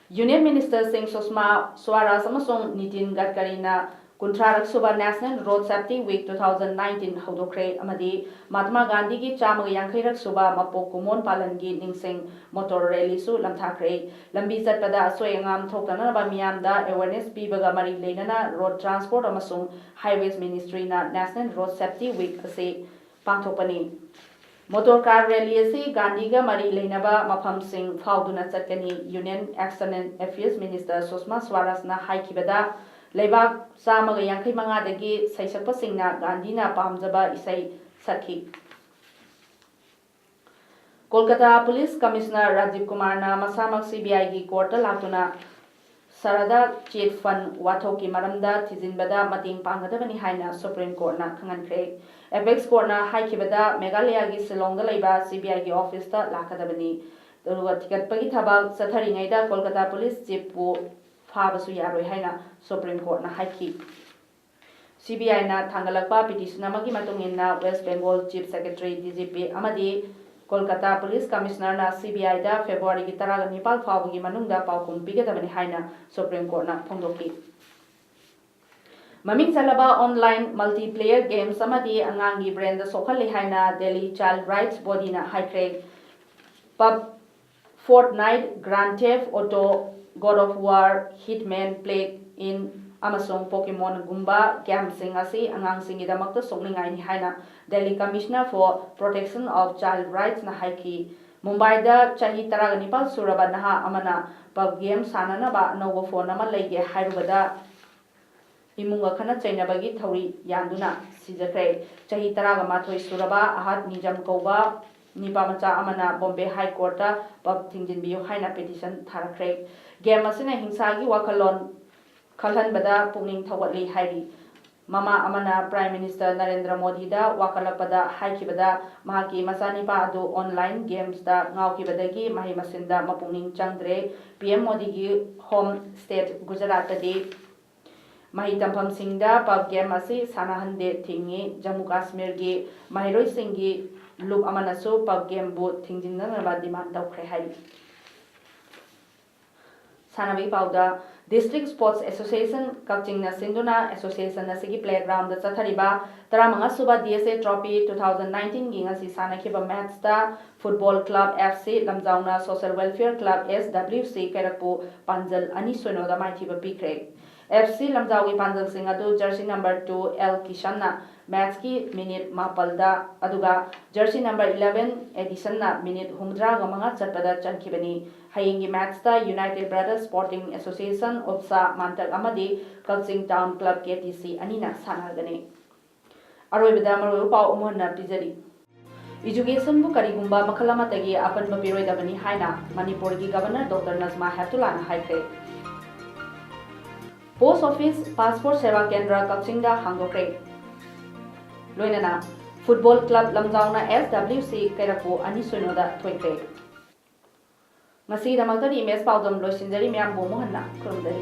Union Ministerꯁꯤꯡ ꯁꯨꯁꯃꯥ ꯁ꯭ꯋꯥꯔꯥꯖ ꯑꯃꯁꯨꯡ ꯅꯤꯇꯤꯟ ꯒꯗꯀꯔꯤꯅ ꯀꯨꯟꯊ꯭ꯔꯥꯔꯛ ꯁꯨꯕ National Road Safety Week two thousand nineteen ꯍꯧꯗꯣꯛꯈ꯭ꯔꯦ ꯑꯃꯗꯤ ꯃꯍꯥꯇꯃꯥ ꯒꯥꯟꯙꯤꯒꯤ ꯆꯥꯝꯃꯒ ꯌꯥꯡꯈꯩꯔꯛ ꯁꯨꯕ ꯃꯄꯣꯛ ꯀꯨꯝꯑꯣꯟ ꯄꯥꯂꯟꯒꯤ ꯅꯤꯡꯁꯤꯡ ꯃꯣꯇꯣꯔ ꯔꯦꯂꯤꯁꯨ ꯂꯝꯊꯥꯈ꯭ꯔꯦ꯫ ꯂꯝꯕꯤ ꯆꯠꯄꯗ ꯑꯁꯣꯏ ꯑꯉꯥꯝ ꯊꯣꯛꯇꯅꯕ ꯃꯤꯌꯥꯝꯗ awareness ꯄꯤꯕꯒ ꯃꯔꯤ ꯂꯩꯅꯅ road transport ꯑꯃꯁꯨꯡ highways ministryꯅ National Road Safety Week ꯑꯁꯤ ꯄꯥꯡꯊꯣꯛꯄꯅꯤ꯫ ꯃꯣꯇꯣꯔ ꯀꯥꯔ ꯔꯦꯂꯤ ꯑꯁꯤ ꯒꯥꯟꯙꯤꯒ ꯃꯔꯤ ꯂꯩꯅꯕ ꯃꯐꯝꯁꯤꯡ ꯐꯥꯎꯗꯨꯅ ꯆꯠꯀꯅꯤ꯫ Union External Affairs Minister ꯁꯨꯁꯃꯥ ꯁ꯭ꯋꯥꯔꯥꯖꯅ ꯍꯥꯏꯈꯤꯕꯗ, ꯂꯩꯕꯥꯛ ꯆꯥꯝꯃꯒ ꯌꯥꯡꯈꯩ ꯃꯉꯥꯗꯒꯤ ꯁꯩꯁꯛꯄꯁꯤꯡꯅ ꯒꯥꯟꯙꯤꯅ ꯄꯥꯝꯖꯕ ꯏꯁꯩ ꯁꯛꯈꯤ꯫ ꯀꯣꯜꯀꯇꯥ ꯄꯨꯂꯤꯁ ꯀꯃꯤꯁꯅꯔ ꯔꯥꯖꯤꯕ ꯀꯨꯃꯥꯔꯅ ꯃꯁꯥꯃꯛ CBIꯒꯤ ꯀꯣꯔꯠꯇ ꯂꯥꯛꯇꯨꯅ ꯁꯥꯔꯗꯥ ꯆꯤꯠ ꯐꯟꯗ ꯋꯥꯊꯣꯛꯀꯤ ꯃꯔꯝꯗ ꯊꯤꯖꯤꯟꯕꯗ ꯃꯇꯦꯡ ꯄꯥꯡꯒꯗꯕꯅꯤ ꯍꯥꯏꯅ ꯁꯨꯄ꯭ꯔꯤꯝ ꯀꯣꯔꯠꯅ ꯈꯪꯍꯟꯈ꯭ꯔꯦ꯫ ꯑꯦꯄꯦꯛꯁ ꯀꯣꯔꯠꯅ ꯍꯥꯏꯈꯤꯕꯗ, ꯃꯦꯘꯥꯂꯌꯥꯒꯤ ꯁꯤꯂꯣꯡꯗ ꯂꯩꯕ CBIꯒꯤ ꯑꯣꯐꯤꯁꯇ ꯂꯥꯛꯀꯗꯕꯅꯤ꯫ ꯑꯗꯨꯒ ꯊꯤꯒꯠꯄꯒꯤ ꯊꯕꯛ ꯆꯠꯊꯔꯤꯉꯩꯗ ꯀꯣꯜꯀꯇꯥ ꯄꯨꯂꯤꯁ ꯆꯤꯐꯄꯨ ꯐꯥꯕꯁꯨ ꯌꯥꯔꯣꯏ ꯍꯥꯏꯅ ꯁꯨꯄ꯭ꯔꯤꯝ ꯀꯣꯔꯠꯅ ꯍꯥꯏꯈꯤ꯫ CBIꯅ ꯊꯥꯡꯒꯠꯂꯛꯄ ꯄꯤꯇꯤꯁꯟ ꯑꯃꯒꯤ ꯃꯇꯨꯡ ꯏꯟꯅ, West Bengal chief secretary, DGP, ꯑꯃꯗꯤ ꯀꯣꯜꯀꯇꯥ ꯄꯨꯂꯤꯁ ꯀꯃꯤꯁꯅꯔꯅ CBIꯗ ꯐꯦꯕ꯭ꯔꯨꯋꯥꯔꯤꯒꯤ ꯇꯔꯥꯒ ꯅꯤꯄꯥꯜ ꯐꯥꯎꯕꯒꯤ ꯃꯅꯨꯡꯗ ꯄꯥꯎꯈꯨꯝ ꯄꯤꯒꯗꯕꯅꯤ ꯍꯥꯏꯅ ꯁꯨꯄ꯭ꯔꯤꯝ ꯀꯣꯔꯠꯅ ꯐꯣꯡꯗꯣꯛꯈꯤ꯫ ꯃꯃꯤꯡ ꯆꯠꯂꯕ online multiplayer games ꯑꯃꯗꯤ ꯑꯉꯥꯡꯒꯤ brainꯗ ꯁꯣꯛꯍꯜꯂꯤ ꯍꯥꯏꯅ Delhi Child Rights Bodyꯅ ꯍꯥꯏꯈ꯭ꯔꯦ꯫ PUBG, Fortnite, Grand Theft Auto, God of War, Hitman, Plague Inc ꯑꯃꯁꯨꯡ Pokemonꯒꯨꯝꯕ gameꯁꯤꯡ ꯑꯁꯤ ꯑꯉꯥꯡꯁꯤꯡꯒꯤꯗꯃꯛꯇ ꯁꯣꯛꯅꯤꯡꯉꯥꯏꯅꯤ ꯍꯥꯏꯅ Delhi Commissioner for Protection of Child Rightsꯅ ꯍꯥꯏꯈꯤ꯫ ꯃꯨꯝꯕꯥꯏꯗ ꯆꯍꯤ ꯇꯔꯥꯒ ꯅꯤꯄꯥꯜ ꯁꯨꯔꯕ ꯅꯍꯥ ꯑꯃꯅ PUBG game ꯁꯥꯟꯅꯅꯕ ꯑꯅꯧꯕ phone ꯑꯃ ꯂꯩꯒꯦ ꯍꯥꯏꯔꯨꯕꯗ ꯏꯃꯨꯡꯒ ꯈꯠꯅ ꯆꯩꯅꯕꯒꯤ ꯊꯧꯔꯤ ꯌꯥꯟꯗꯨꯅ ꯁꯤꯖꯈ꯭ꯔꯦ꯫ ꯆꯍꯤ ꯇꯔꯥꯒ ꯃꯥꯊꯣꯏ ꯁꯨꯔꯕ ꯑꯍꯥꯠ ꯅꯤꯖꯝ ꯀꯧꯕ ꯅꯤꯄꯥ ꯃꯆꯥ ꯑꯃꯅ Bombay High Courtꯇ PUBG ꯊꯤꯡꯖꯤꯟꯕꯤꯌꯨ ꯍꯥꯏꯅ petition ꯊꯥꯔꯛꯈ꯭ꯔꯦ꯫ Game ꯑꯁꯤꯅ ꯍꯤꯡꯁꯥꯒꯤ ꯋꯥꯈꯜꯂꯣꯟ ꯈꯜꯍꯟꯕꯗ ꯄꯨꯛꯅꯤꯡ ꯊꯧꯒꯠꯂꯤ ꯍꯥꯏꯔꯤ꯫ ꯃꯃꯥ ꯑꯃꯅ Prime Minister ꯅꯔꯦꯟꯗ꯭ꯔ ꯃꯣꯗꯤꯗ ꯋꯥꯀꯠꯂꯛꯄꯗ ꯍꯥꯏꯈꯤꯕꯗ, ꯃꯍꯥꯛꯀꯤ ꯃꯆꯥꯅꯤꯄꯥ ꯑꯗꯨ online gamesꯇ ꯉꯥꯎꯈꯤꯕꯗꯒꯤ ꯃꯍꯩ ꯃꯁꯤꯡꯗ ꯃꯄꯨꯛꯅꯤꯡ ꯆꯪꯗ꯭ꯔꯦ꯫ PM ꯃꯣꯗꯤꯒꯤ home state ꯒꯨꯖꯔꯥꯠꯇꯗꯤ ꯃꯍꯩ ꯇꯝꯐꯝꯁꯤꯡꯗ PUBG game ꯑꯁꯤ ꯁꯥꯟꯅꯍꯟꯗꯦ ꯊꯤꯡꯉꯤ꯫ ꯖꯝꯃꯨ ꯀꯥꯁꯃꯤꯔꯒꯤ ꯃꯍꯩꯔꯣꯏꯁꯤꯡꯒꯤ ꯂꯨꯞ ꯑꯃꯅꯁꯨ PUBG gameꯕꯨ ꯊꯤꯡꯖꯤꯟꯅꯅꯕ demand ꯇꯧꯈ꯭ꯔꯦ ꯍꯥꯏꯔꯤ꯫ ꯁꯥꯟꯅꯕꯒꯤ ꯄꯥꯎꯗ, District Sports Association ꯀꯛꯆꯤꯡꯅ ꯁꯤꯟꯗꯨꯅ association ꯑꯁꯤꯒꯤ playgroundꯗ ꯆꯠꯊꯔꯤꯕ ꯇꯔꯥꯃꯉꯥ ꯁꯨꯕ D S A Trophy two thousand nineteenꯒꯤ ꯉꯁꯤ ꯁꯥꯟꯅꯈꯤꯕ matchꯇ Football Club F C ꯂꯝꯖꯥꯎꯅ Social Welfare Club S W C ꯀꯩꯔꯛꯄꯨ ꯄꯥꯟꯖꯜ ꯑꯅꯤ ꯁꯣꯏꯅꯣꯗ ꯃꯥꯏꯊꯤꯕ ꯄꯤꯈ꯭ꯔꯦ꯫ F C ꯂꯝꯖꯥꯎꯒꯤ ꯄꯥꯟꯖꯜꯁꯤꯡ ꯑꯗꯨ jersey number two L ꯀꯤꯁꯟꯅ matchꯀꯤ minute ꯃꯥꯄꯜꯗ, ꯑꯗꯨꯒ jersey number eleven ꯑꯦꯗꯤꯁꯟꯅ minute ꯍꯨꯝꯐꯨꯇꯔꯥꯒ ꯃꯉꯥ ꯆꯠꯄꯗ ꯆꯟꯈꯤꯕꯅꯤ꯫ ꯍꯌꯦꯡꯒꯤ matchꯇ United Brothers Sporting Association, ꯎꯞꯁꯥ ꯃꯥꯟꯇꯛ ꯑꯃꯗꯤ ꯀꯛꯆꯤꯡ Town Club K T C ꯑꯅꯤꯅ ꯁꯥꯟꯅꯒꯅꯤ꯫ ꯑꯔꯣꯏꯕꯗ ꯃꯔꯨꯑꯣꯏꯕ ꯄꯥꯎ ꯑꯃꯨꯛ ꯍꯟꯅ ꯄꯤꯖꯔꯤ꯫ Educationꯕꯨ ꯀꯔꯤꯒꯨꯝꯕ ꯃꯈꯜ ꯑꯃꯠꯇꯒꯤ ꯑꯄꯟꯕ ꯄꯤꯔꯣꯏꯗꯕꯅꯤ ꯍꯥꯏꯅ ꯃꯅꯤꯄꯨꯔꯒꯤ Governor Doctor ꯅꯖꯃꯥ ꯍꯦꯞꯇꯨꯂꯥꯅ ꯍꯥꯏꯈ꯭ꯔꯦ꯫ Post Office Passport Seva Kendra ꯀꯛꯆꯤꯡꯗ ꯍꯥꯡꯗꯣꯛꯈ꯭ꯔꯦ꯫ ꯂꯣꯏꯅꯅ Football Club ꯂꯝꯖꯥꯎꯅ S W C ꯀꯩꯔꯛꯄꯨ ꯑꯅꯤ ꯁꯣꯏꯅꯣꯗ ꯊꯣꯏꯈ꯭ꯔꯦ꯫ ꯉꯁꯤꯒꯤꯗꯃꯛꯇꯗꯤ ꯏꯃꯦꯖ ꯄꯥꯎꯗꯝ ꯂꯣꯏꯁꯤꯟꯖꯔꯤ꯫ ꯃꯌꯥꯝꯕꯨ ꯑꯃꯨꯛ ꯍꯟꯅ ꯈꯨꯔꯨꯝꯖꯔꯤ꯫